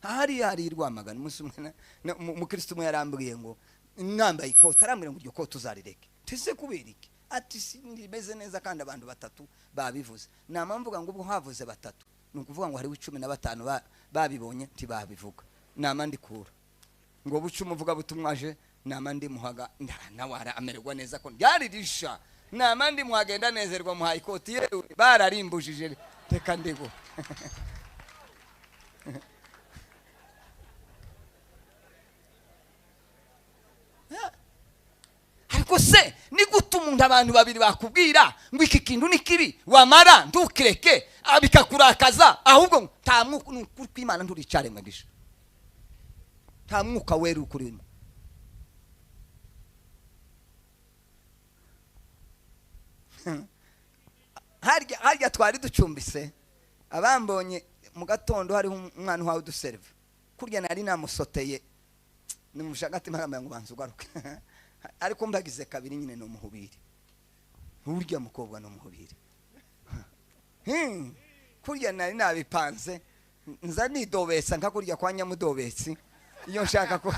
Hari hari Rwamagana umunsi umwe umukristo umwe yarambwiye ngo nambaye ikoti, arambwira ngo iryo koti uzarireke. Tese kubera iki? Ati simeze neza kandi abantu batatu babivuze. Nama mvuga ngo ubwo havuze batatu ni ukuvuga ngo hariho 15 babibonye ntibabivuga. Nama ndikura ngo buce umuvuga butumwaje nama ndi muhaga nawe amererwa neza ko ryaririsha. Nama ndi muhagenda nezerwa muhaye ikoti yewe bararimbujije reka ndego. Ariko se ni gute umuntu abantu babiri bakubwira ngo iki kintu ni kibi wamara ntukireke abikakurakaza, ahubwo nta mwuka n'ukuri kw'Imana nturicare mwagisha. Nta mwuka wera ukurimo. Harya twari ducumbise abambonye mu gatondo hariho umwana wawe duserve kurya nari namusoteye nimushagati marambaye ngo banze ugaruke. Ariko mbagize kabiri nyine no muhubiri. Burya mukobwa no muhubiri. Kurya nari nabipanze nza nidobesa nka kurya kwa nyamudobetsi iyo nshaka ko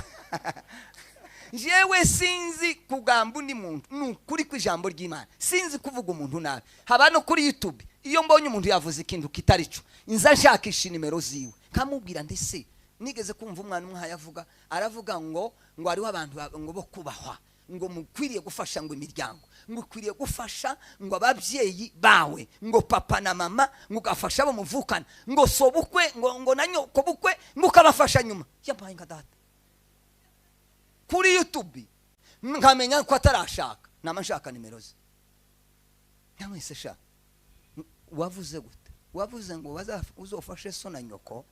jewe sinzi kugamba undi muntu nukuri kw'ijambo ry'Imana, sinzi kuvuga umuntu nabi. Haba no kuri YouTube iyo mbonye umuntu yavuze ikintu kitarico nza nshakisha nimero ziwe nkamubwira ndese nigeze kumva umwana umwe yavuga aravuga ngo hariho abantu ngo bo kubahwa ngo mukwiriye gufasha ngo imiryango ngo ukwiriye gufasha ngo ababyeyi bawe ngo papa na mama ngo ugafasha abo muvukana ngo sobukwe ngo na nyoko bukwe ngo ukabafasha nyuma. Yampaye nka data kuri YouTube nkamenya ko atarashaka nama nshaka nimero ze. Namwese sha wavuze gute? Wavuze ngo uzofashe so na nyoko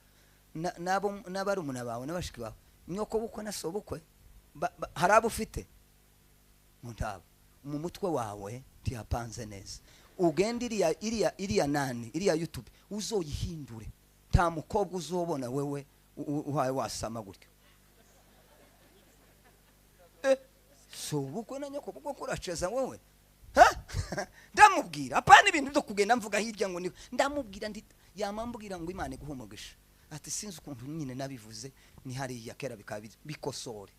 nabo n'abarumuna bawe n'abashiki bawe nyoko bukwe na sobukwe hari abo ufite muntabo mu mutwe wawe ntihapanze neza. Ugende iriya nani iriya YouTube uzoyihindure. Nta mukobwa uzobona wewe uhaye wasama gutyo. Sobukwe na nyoko bukwe kuracheza wewe. Ndamubwira apana ibintu byo kugenda mvuga hirya ngo ndamubwira ndi yamambwira ngo Imana iguhe umugisha. Ati sinzi ukuntu nyine nabivuze ni hariya kera bikosore.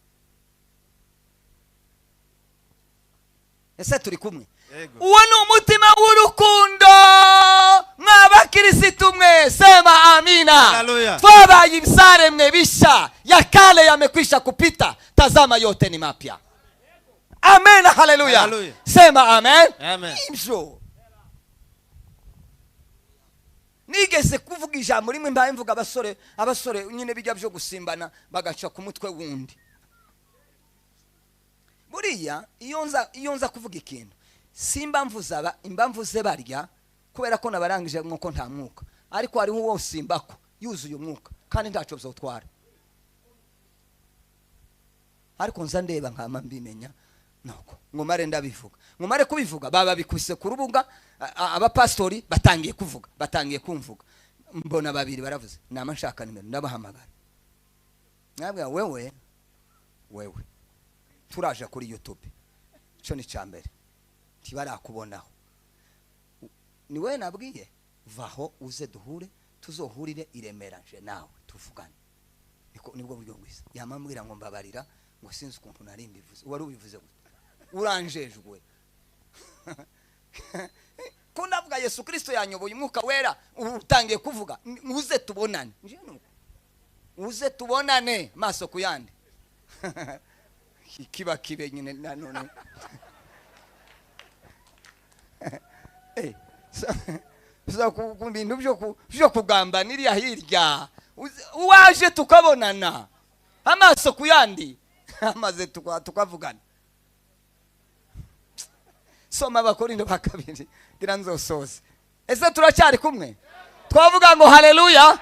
Ese turi kumwe? Uwo ni umutima w'urukundo mw'abakirisitu mwe, sema amina. Twabaye ibisaremwe bisha, ya kale yamekwisha kupita, tazama yote ni mapya. Amen, haleluya. Sema amen. Amen. Ibyo nigeze kuvuga ijambo rimwe mbaye mvuga abasore nyine bijya byo gusimbana bagaca ku mutwe wundi. Buriya iyo nza kuvuga ikintu simba mvuza imbamvuze barya kubera ko nabarangije nkuko nta mwuka, ariko hariho uwo simbako yuzuye umwuka kandi ntaco bizotwara. Ariko nza ndeba nkama mbimenya nuko ngomare ndabivuga, ngomare kubivuga baba bikubise ku rubuga abapastori batangiye kuvuga batangiye kumvuga mbona babiri baravuze nama nshaka nimero ndabahamagara nabwa wewe turaje kuri YouTube cyo ni cyambere ntibarakubonaho ni wewe nabwiye vaho uze duhure tuzohurire iremera nje nawe tuvugane. Nibwo buryo bwiza. Yamambwira ngo mbabarira ngo sinzi ukuntu nari mbivuze. Wari ubivuze gute? Uranjejwe. Ko ndavuga Yesu Kristo yanyoboye umwuka wera utangiye kuvuga uze tubonane. Nje nuko uze tubonane maso kuyandi. Kiba kibe nyine nanone. Ku bintu byo kugamba niriya hirya uwaje tukabonana amaso kuyandi amaze tukavugana. Soma Abakorindo ba kabiri ngira nzosoze. Ese turacyari kumwe? Twavuga ngo haleluya,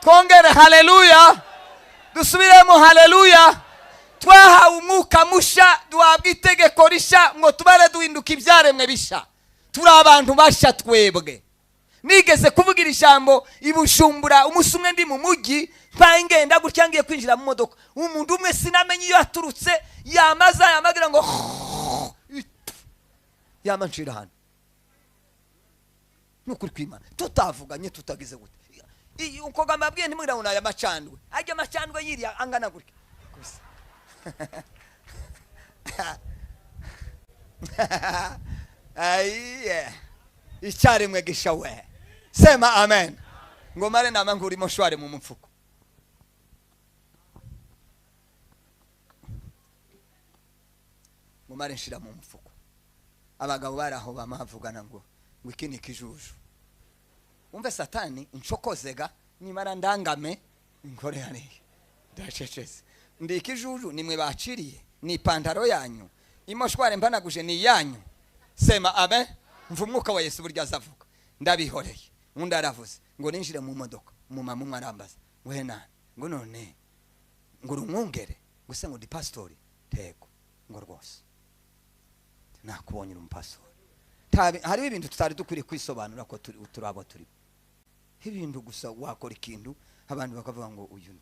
twongere haleluya, dusubiremo haleluya. Twahawe umwuka musha, duhabwa itegeko risha ngo tubare duhinduka ibyaremwe bisha. Turi abantu basha twebwe. Nigeze kuvugira ijambo iBujumbura umunsi umwe ndi mu mujyi, ngenda gutya ngiye kwinjira mu modoka, umuntu umwe sinamenye iyo yaturutse, yamaza yamagira ngo yamancira hano. Nukuri kwimana tutavuganye tutagize gute. Uko gambabwiye ntimwira ngo naya macandwe, ajya macandwe yiriya angana gutya. Aiye icyaremwe gisha we. Sema amen. Ngo mare nama nguri moshware mu mfuko. Ngo mare nshira mu mfuko. Abagabo baraho bamavugana ngo iki ni kijuju. Umve satani inshokozega nimara ndangame nkore hariya. Ndacecetse. Ndi ikijuju nimwe baciriye ni ipantaro yanyu. Imoshware mbanaguje ni yanyu. Sema amen. Mva umwuka wa Yesu burya azavuga. Ndabihoreye. Undi aravuze ngo ninjire mu modoka. Umumama umwe arambaza ngo he nani? Ngo none ngo urumwungere gusa ngo ndi pastori. Tego ngo rwose nakubonye uri umupastori. Hariho ibintu tutari dukwiriye kwisobanura ko turi abo turi. Ibintu gusa wakora ikintu abantu bakavuga ngo uyu ni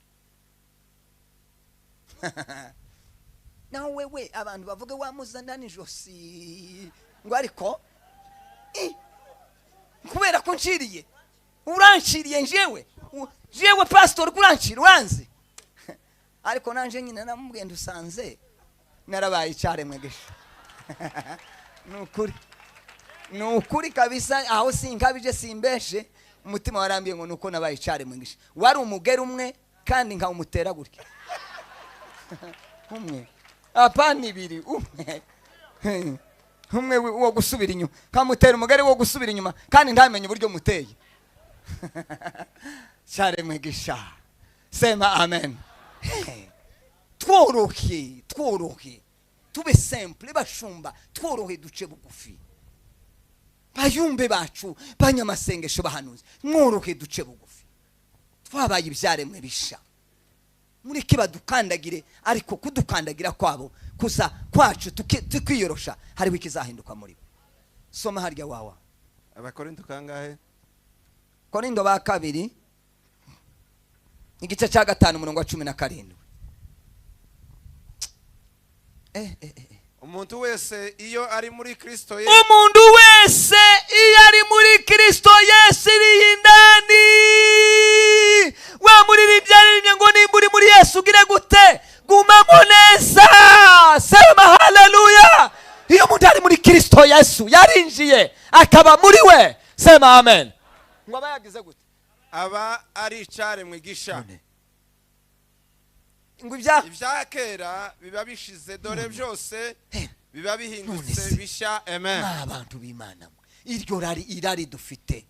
nawe we abantu bavuge wamuzana n'ijosi ngo ariko kubera ko nciriye uranciriye njewe jewe pastor kurancira uranzi. Ariko nanje nyine namubwiye ndusanze narabaye icyaremwe gisha. Nukuri nukuri kabisa, aho sinkabije simbeshe, umutima warambiye ngo nuko nabaye icyaremwe gisha. Wari umugera umwe kandi nkawumutera gutya umwe apana ibiri, umwe umwe wo gusubira inyuma, kamutera umugere wo gusubira inyuma kandi ntamenye uburyo muteye. Cyaremwe gisha. Sema amen. Tworohe, tworohe, tube simple bashumba, tworohe duce bugufi. Bayumbe bacu banyamasengesho bahanuzi, mworohe duce bugufi. Twabaye ibyaremwe bisha. Mureke badukandagire, ariko kudukandagira kwabo kuza kwacu tukiyorosha hariho ikizahinduka muri bo. Soma harya wawa. Abakorinto kangahe? Korinto ba kabiri igice cya 5 umurongo wa 17. Umuntu wese iyo ari muri Kristo Yesu, umuntu wese iyo ari muri Kristo Yesu iri indani. Wa muririmbyi yaririmbye ngo nimba uri muri Yesu ugire gute? Gumamo neza. Sema haleluya. Iyo umuntu ari muri Kristo Yesu yarinjiye akaba muri we. Sema amen. Ngo aba yagize gute? Aba ari icyaremwe gisha. Ngo ibya kera biba bishize, dore byose biba bihindutse bisha. Amen. Mwabantu b'Imana mwe, iryo rari irari dufite,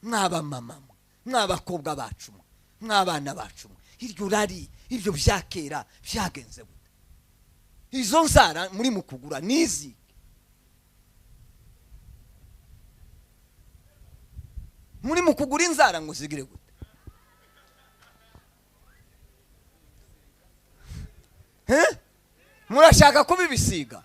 mwaba mama mwe, mwabakobwa bacu mwe, mwabana bacu mwe, iryo rari ibyo bya kera byagenze gute? Izo nzara muri mukugura nizi muri mukugura inzara ngo zigire gute? Murashaka kubibisiga?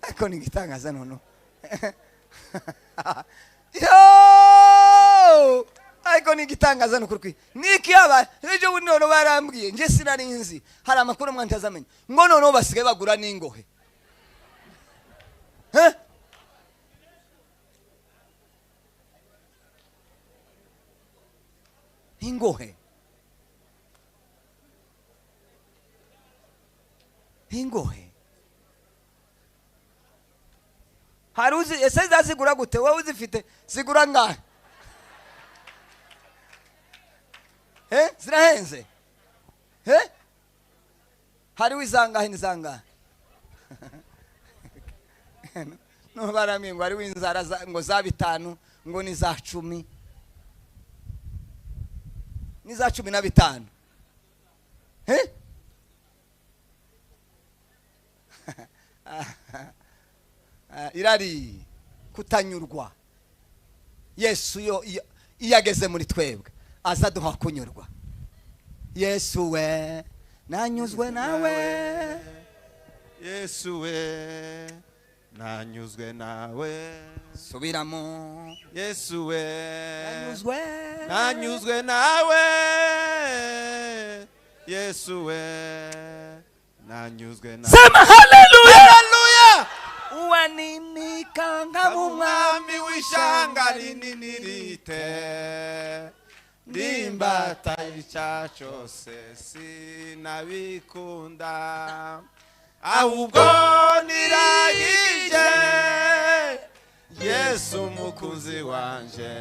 Ako ni igitangaza noneho. Yo! Ariko ni igitangaza nukuri. Niki yaba ejo bundi noneho barambwiye nje sinari nzi hari amakuru mwe ntazamenya ngo noneho basigaye bagura n'ingohe. Ingohe. Ingohe. Haruzi ese zazigura gute? Wowe uzifite zigura ngahe? Zirahenze. Hariho izangahe n'izangahe? No baramwe ngo hariho inzara ngo za 5 ngo ni za 10. Ni za 15. Eh? Irari kutanyurwa. Yesu yo iyo ageze muri twebwe azaduha kunyurwa. Yesu we nanyuzwe nawe. Yesu we nanyuzwe nawe. Subiramo. Yesu we nanyuzwe, nanyuzwe nawe. Yesu we nanyuzwe nawe. Sema haleluya. Haleluya. Uwanimika nk'umwami w'ishyanga rinini rite ndimbata icya cyose sinabikunda ahubwo niragije Yesu umukunzi wanje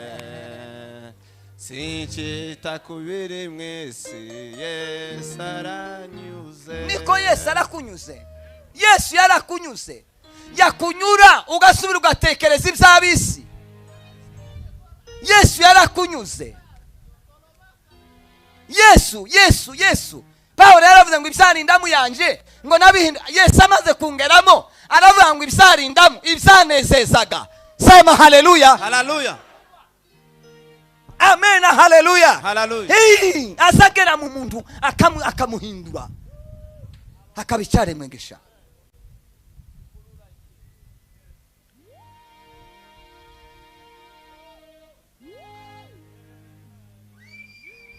sincita ku biri mu isi Yesu aranyuze. Niko Yesu arakunyuze. Yesu yarakunyuze. Yakunyura ugasubira ugatekereza iby'abisi. Yesu yarakunyuze. Yesu Yesu Yesu. Pawulo yaravuze ngo ibyarindamu yanje ngo nabihinda. Yesu amaze kungeramo aravuga ngo ibyarindamu ibyanezezaga. Sema haleluya. Haleluya. Amen, haleluya. Haleluya. Hey, azagera mu muntu akamuhindura akabicyaremwe ngisha.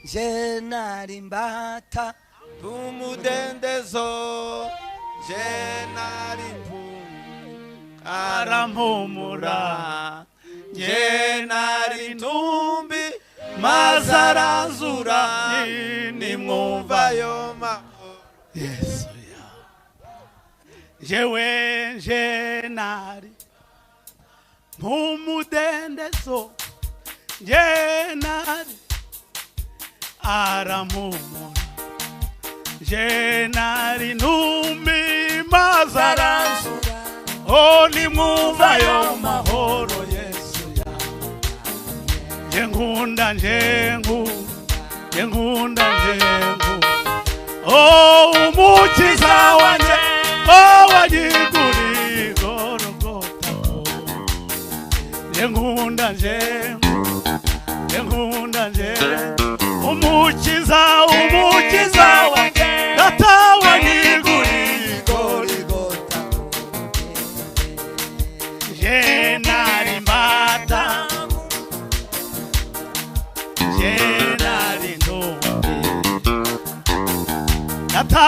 Je nari mbata umudendezo, je nari mpumyi arampumura, je nari ntumbi maze aranzura, nimwumva ayo mahoro. Yesu ya jewe je nari mpumudendezo, je nari arampumura, je nari ntumbi maze aranzura, oh nimwumva ayo mahoro. Yesu ya je nkunda njengu, je nkunda njengu, oh umukiza wanje, oh wanyiguri Golgotha, je nkunda njengu, je nkunda njengu, umukiza, umukiza wanje, data wanyiguri Golgotha. Je nari mbata, je nari ntumbi, data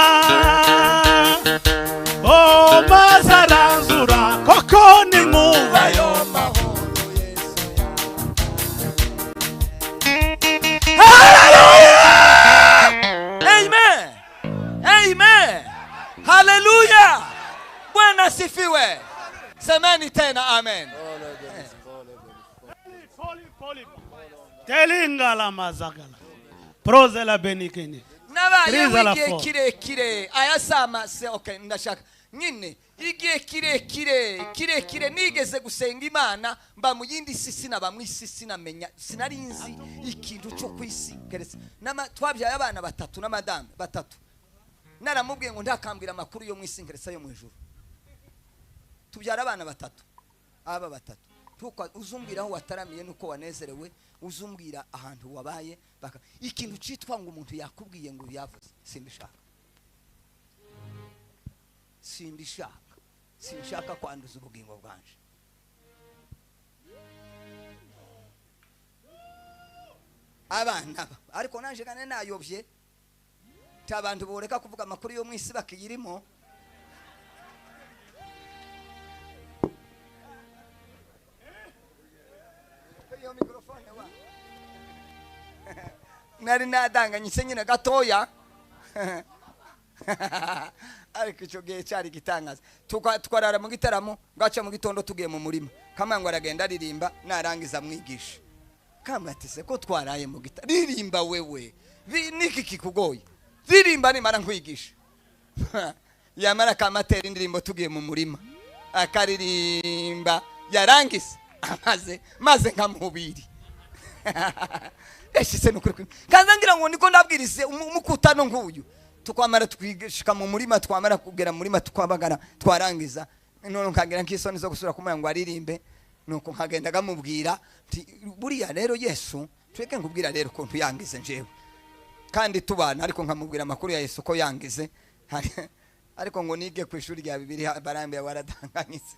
oh maze aranzura, koko nimwumva ayo mahoro. Amen. Amen. Haleluya. Bwana asifiwe. Semeni tena amen. Telingala mazagala. Prozela benikene. Nabaye igihe kirekire aya sama se okay ndashaka nyine igihe kirekire kirekire nigeze gusenga Imana mba mu yindi si sinaba mu isi sinamenya sinari nzi ikintu cyo kwisi keretse nama twabyaye abana batatu n'amadame batatu naramubwiye ngo ndakambwira amakuru yo mu isi keretse yo mu ijuru. Tubyara abana batatu aba batatu tuko uzumbwira aho wataramiye nuko wanezerewe uzumbwira ahantu wabaye baka ikintu citwa ngo umuntu yakubwiye ngo yavuze simbishaka simbishaka sinshaka kwanduza ubugingo bwanje. Abana ariko nanje kane nayobye tabantu boreka kuvuga amakuru yo mwisi bakiyirimo. Iyo mikrofone wa nari nadanganyise nyine gatoya ariko icyo gihe cyari gitangaza. Twarara mu gitaramo gaca mu gitondo tugiye mu murima kama ngo aragenda aririmba narangiza mwigisha kama ati se ko twaraye mu gita ririmba wewe niki kikugoye ririmba nimara nkwigisha. Yamara kamatera indirimbo tugiye mu murima akaririmba yarangiza amaze maze nkamubiri eshise nukuri kanza ngira ngo niko ndabwirize umukutano nkuyu tukwamara twigishika mu murima twamara kugera mu murima tukwabagara twarangiza none nkagira nk'isoni zo gusura kumwe ngo aririmbe nuko nkagenda gamubwira buriya rero Yesu tweke nkubwira rero ko ntuyangize njewe kandi tubana ariko nkamubwira amakuru ya Yesu ko yangize ariko ngo nige ku ishuri rya Bibiliya barambye waratanganyitse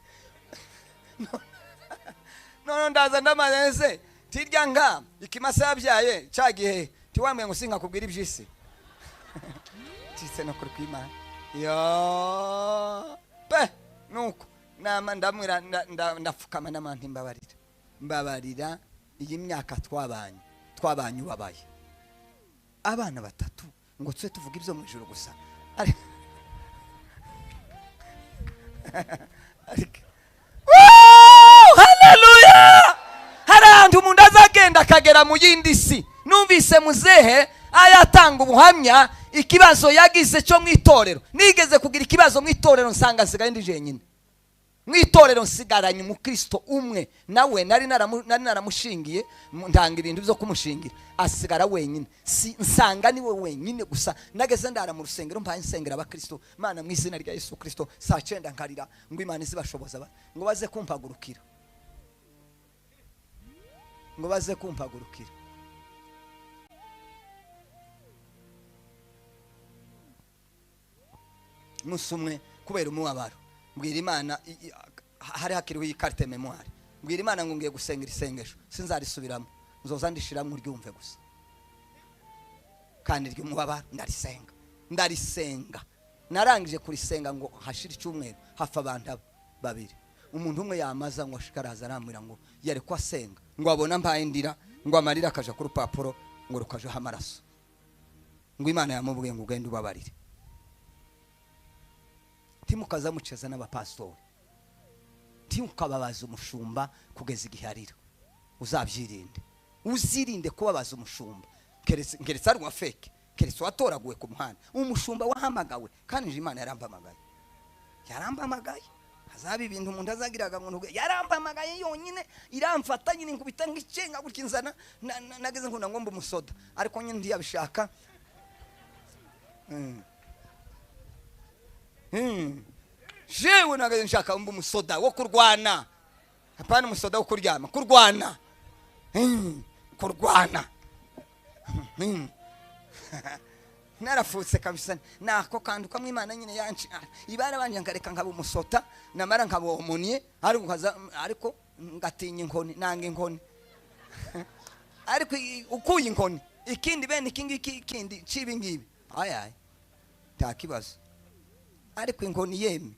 none ndaza ndamaze tirya nga ikimasa yabyaye cyagihe tiwambye ngo sinka kubwira ibyisi tise no kurwima yo pe nuko nama ndamwira ndafukama n'amantu mbabarira mbabarira iyi myaka twabanye ubabaye abana batatu ngo tse tuvuga ibyo mu ijuru gusa haleluya. Hari umuntu azagenda akagera mu yindi si. Numvise muzehe ayatanga ubuhamya ikibazo yagize cyo mu itorero. Nigeze kugira ikibazo mu itorero nsanga nsigaye ndi jenyine. Mu itorero nsigaranye umukristo umwe nawe nari naramushingiye ndanga ibintu byo kumushingira asigara wenyine. Si nsanga niwe wenyine gusa. Nageze ndara mu rusengero mpaye nsengera abakristo Mana mu izina rya Yesu Kristo saa 9 nkarira ngo Imana izibashoboza ngo baze kumpagurukira. Ngo baze kumpagurukira. Musumwe kubera umubabaro mbwira Imana hari hakiriho iyi carte mémoire mbwira Imana ngo ngiye gusenga isengesho sinzarisubiramo nzoza ndishiramo ryumve gusa kandi ry'umubabaro ndarisenga ndarisenga narangije kurisenga ngo hashira icyumweru hafa abantu babiri umuntu umwe yamaza ngo ashikaraza aramwira ngo yari ko asenga ngo abona mbaye ndira ngo amarira akaja ku rupapuro ngo rukajaho amaraso ngo Imana yamubwiye ngo ugende ubabarire. Timukaza muceza n'abapastori timukababaza umushumba kugeza igihe arira. Uzabyirinde uzirinde kubabaza umushumba keretse ari wa fake keretse watoraguwe ku muhanda umushumba wahamagawe kandi Imana yarampamagaye yarampamagaye hazaba ibintu umuntu azagiraga ngo yarampamagaye yonyine iramfata nyine nkubita ngicenga gutya inzana nageze nkunda ngo mbe umusoda ariko nyine ndiyabishaka. Jewe nageze nshaka mbe umusoda wo kurwana hapana umusoda wo kuryama kurwana kurwana narafutse kabisa nako kanduka mu Imana nyine yanci ibara banje nkareka nkaba umusota namara nkaba umunye ariko ngatinya inkoni nanga inkoni ariko ukuye inkoni ikindi bene ikindi ikindi cibi ngibi ayaye nta kibazo ariko inkoni yemi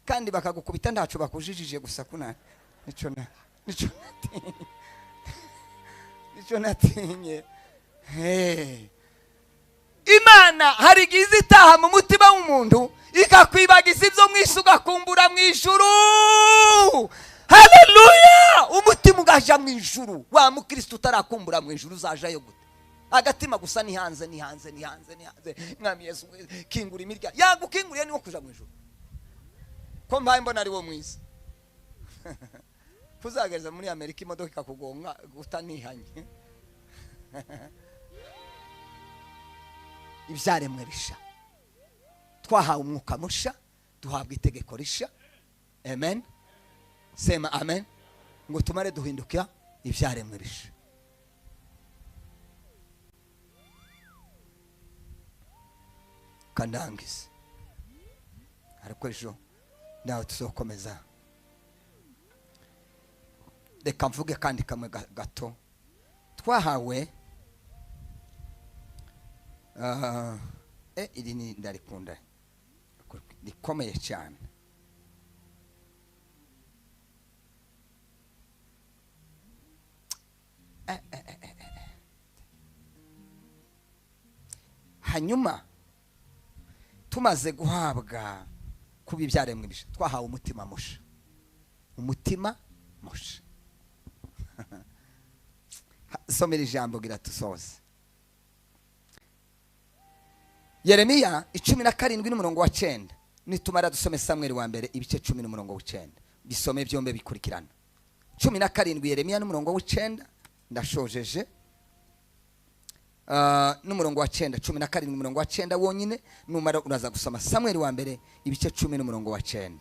kandi bakagukubita ntaco bakujijije gusa kuna nico natinye. Hey. Imana hari igihe itaha mu mutima w'umuntu ikakwibagiza ibyo mwisi ugakumbura mu ijuru. Haleluya! Umutima ugaja mu ijuru. Wa mukristo utarakumbura mu ijuru uzajayo gute? Agatima gusa ni hanze ni hanze ni hanze ni hanze. Mwami Yesu kingura imirya. Yagukinguriye niwo kuja mu ijuru. Ko mbaye mbona ari wo mwiza. Kuzagereza muri Amerika imodoka ikakugonga utanihanye. Ibyaremwe bisha twahawe umwuka musha duhabwa itegeko risha. Amen, sema amen. Ngo tumare duhinduka ibyaremwe bisha. Kandangize ariko ejo nawe tuzokomeza. Reka mvuge kandi kamwe gato twahawe. Iri ni ndarikunda rikomeye cyane. Hanyuma tumaze guhabwa kuba ibyaremwe bisha twahawe umutima musha. Umutima musha. Somera ijambo gira tusoze. Yeremiya 17 n'umurongo wa 9. Nitumara dusome Samweli wa mbere ibice 10 n'umurongo wa 9. Bisome byombe bikurikirana. 17 Yeremiya n'umurongo wa 9 ndashojeje. N'umurongo wa 9, 17 n'umurongo wa 9 wonyine, numara uraza gusoma Samweli wa mbere ibice 10 n'umurongo wa 9.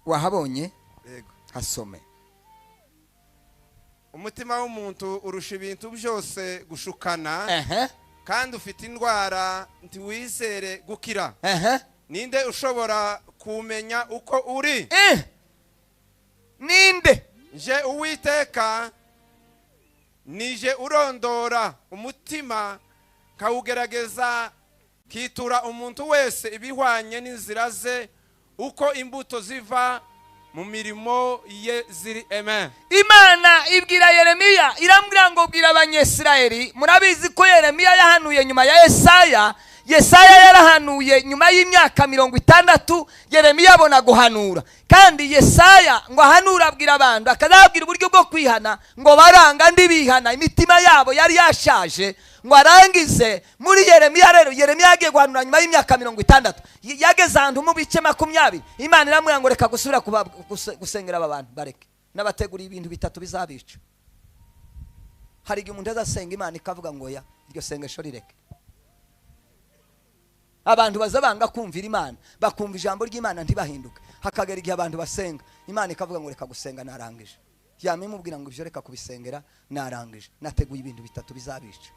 Wahabonye? Yego. Hasome. Umutima w'umuntu urusha ibintu byose gushukana, kandi ufite indwara ntiwizere gukira. Ninde ushobora kumenya uko uri? Ninde? Nje Uwiteka nije urondora umutima kawugerageza, kitura umuntu wese ibihwanye n'inzira ze, uko imbuto ziva mu mirimo ye ziri. Amen. Imana ibwira Yeremiya irambwira ngo bwira Abanyisirayeli. Murabizi ko Yeremiya yahanuye nyuma ya Yesaya. Yesaya yarahanuye nyuma y'imyaka 60, Yeremiya abona guhanura. Kandi Yesaya ngo ahanura abwira abantu, akazabwira uburyo bwo kwihana, ngo baranga ndibihana, imitima yabo yari yashaje, ngo arangize muri Yeremiya. Rero Yeremiya yagiye guhanura nyuma y'imyaka 60, yageze ahantu mu bice 20, Imana iramubwira ngo reka gusubira gusengera aba bantu, bareke n'abateguriye ibintu bitatu bizabica. Hari igihe umuntu azasenga Imana ikavuga ngo ya iryo sengesho rireke. Abantu bazabanga kumvira Imana, bakumva ijambo ry'Imana ntibahinduke. Hakagera igihe abantu basenga Imana ikavuga ngo reka gusenga narangije. Yamimubwira ngo ibyo reka kubisengera narangije, nateguye ibintu bitatu bizabica.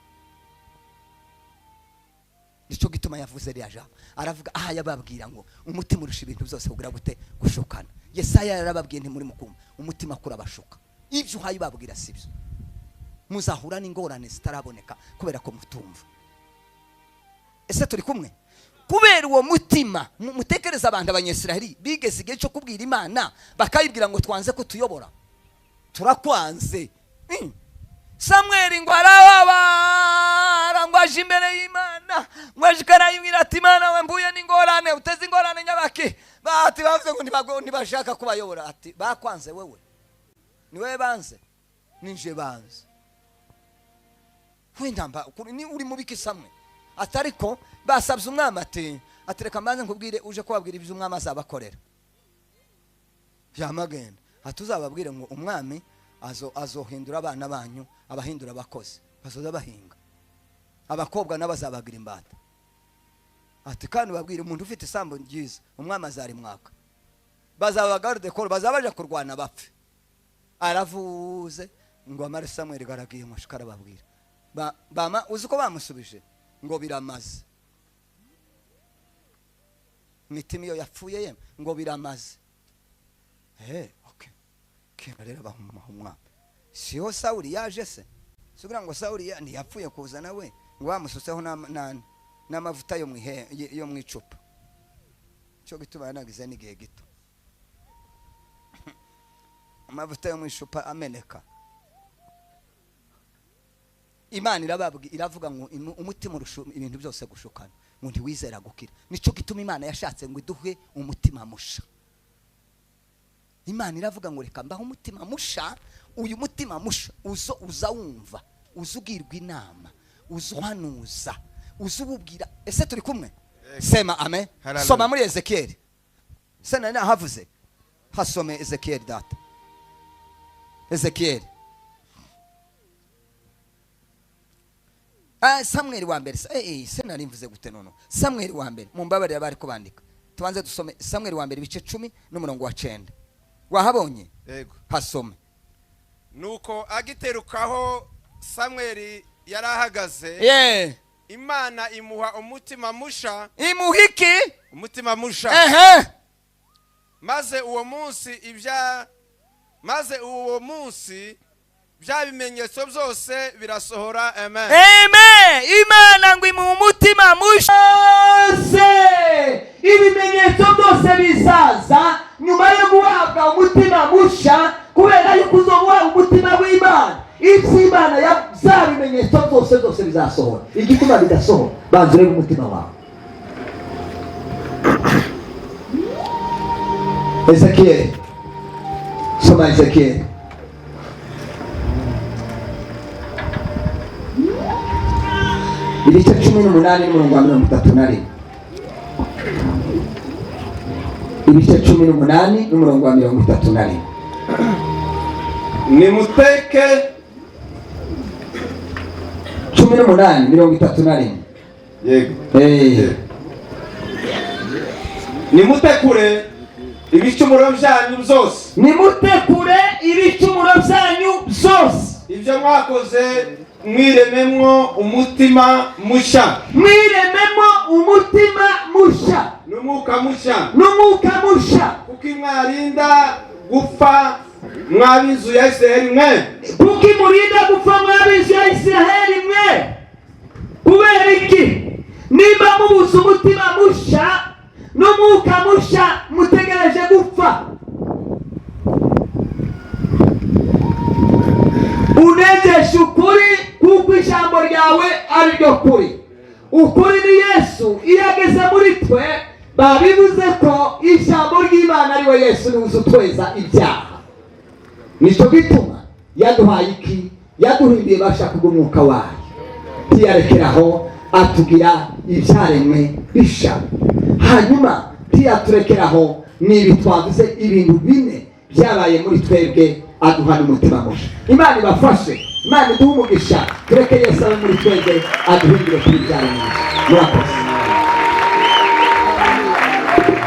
Nico gituma yavuze rya jambo, aravuga aha yababwira ngo umutima urusha ibintu byose kugira gute? Gushukana. Yesaya yarababwiye nti muri mukumva umutima kurabashuka, ibyo uhaye babwira sibyo, muzahura n'ingorane zitaraboneka kubera ko mutumva. Ese turi kumwe? Kubera uwo mutima mutekereza abantu Abanyisiraheli bigeze igihe cyo kubwira Imana bakayibwira ngo twanze ko tuyobora, turakwanze. Samweli ngo arababara, ngo aje imbere y'Imana, ngo aje karayibwira ati Imana we mbuye n'ingorane, uteze ingorane nyabaki. Bati bavuze ngo ntibashaka kubayobora. Ati bakwanze wewe, ni wewe banze, ninje banze. Wendamba ni uri mubiki Samweli? Atariko basabye umwami ati atereka mbanze nkubwire uje kubabwira ibyo umwami azabakorera. Byamagenda atuzababwire ngo umwami azohindura abana banyu abahindura abakozi, bazoza bahinga, abakobwa n'abazabagira imbata. Ati kandi babwire umuntu ufite isambu ryiza umwami azarimwaka, bazaba garde corps, bazabaje kurwana bapfe. Aravuze ngo amare Samweli garagiye mushikara babwira bama uzi ko bamusubije ngo biramaze. Imitima iyo yapfuye ye ngo biramaze. Okay. Kera rero bahuma. Siho Sauli yaje se? Sugira ngo Sauli ntiyapfuye kuza nawe ngo bamusutseho n'amavuta yo mwihe yo mwicupa. Cyo gituma yanagize n'igihe gito. Amavuta yo mwicupa ameneka. Imana irababwi iravuga ngo umutima urusha ibintu byose gushukana, ngo ntiwizera gukira. Nico gituma Imana yashatse ngo iduhe umutima musha. Imana iravuga ngo reka mbaho umutima musha. Uyu mutima musha uzo uzawumva, uzugirwa inama, uzuhanuza, uzububwira. Ese turi kumwe? Sema amen. Soma muri Ezekiel. Sena nahavuze. Hasome Ezekiel data. Ezekiel. Samweli wa mbere. Sena nimvuze gute nono. Samweli wa mbere. Mumbabarira bari kubandika. Tubanze dusome Samweli wa mbere ibice 10 n'umurongo wa 9. Wahabonye? Yego. Hasome. Nuko agiterukaho Samweli yarahagaze. Imana imuha umutima musha. Imuhiki? Umutima musha. Maze uwo munsi bya bimenyetso byose birasohora. Amen. Amen. Imana ngo imuha umutima musha. Ibimenyetso byose bizaza nyuma yo guhabwa umutima musha, kubera yuko uzobuha umutima w'Imana. Ibyo Imana ya bimenyetso byose byose bizasohora. Igituma bidasohora, banza urebe umutima wawe. Ezekiel. Soma Ezekiel. Ibice 18 n'umurongo wa 31. Ibice 18 n'umurongo wa 31. Nimuteke. 18, 31. Yego. Nimutekure ibicumuro byanyu byose. Nimutekure ibicumuro byanyu byose. Ibyo mwakoze, mwirememwo umutima mushya. Mwirememo umutima mushya. N'umwuka mushya. N'umwuka mushya. Kuko mwarinda gupfa, mw'ab'inzu ya Isiraheli mwe. Kuko imurinda gupfa, mw'ab'inzu ya Isiraheli mwe. Kubera iki? Nimba mubuze umutima mushya n'umwuka mushya, mutegereje gupfa. Unejeshe ukuri, kuko ijambo ryawe ari ryo kuri. Ukuri ni Yesu. Iyo ageze muri twe, babivuze ko ijambo ry'Imana ari we Yesu, niwe uza utweza ibyaha. Nicyo gituma yaduhaye iki? Yaduhinduye basha kubw'umwuka wayo. Ntiyarekeraho, atugira ibyaremwe bisha. Hanyuma ntiyaturekeraho, ni ibi twavuze, ibintu bine byabaye muri twebwe: aduha n'umutima musha. Imana ibafashe, Imana iduhe umugisha. Tureke Yesu abe muri twebwe, aduhindure kuri byaremwe bisha. Murakoze.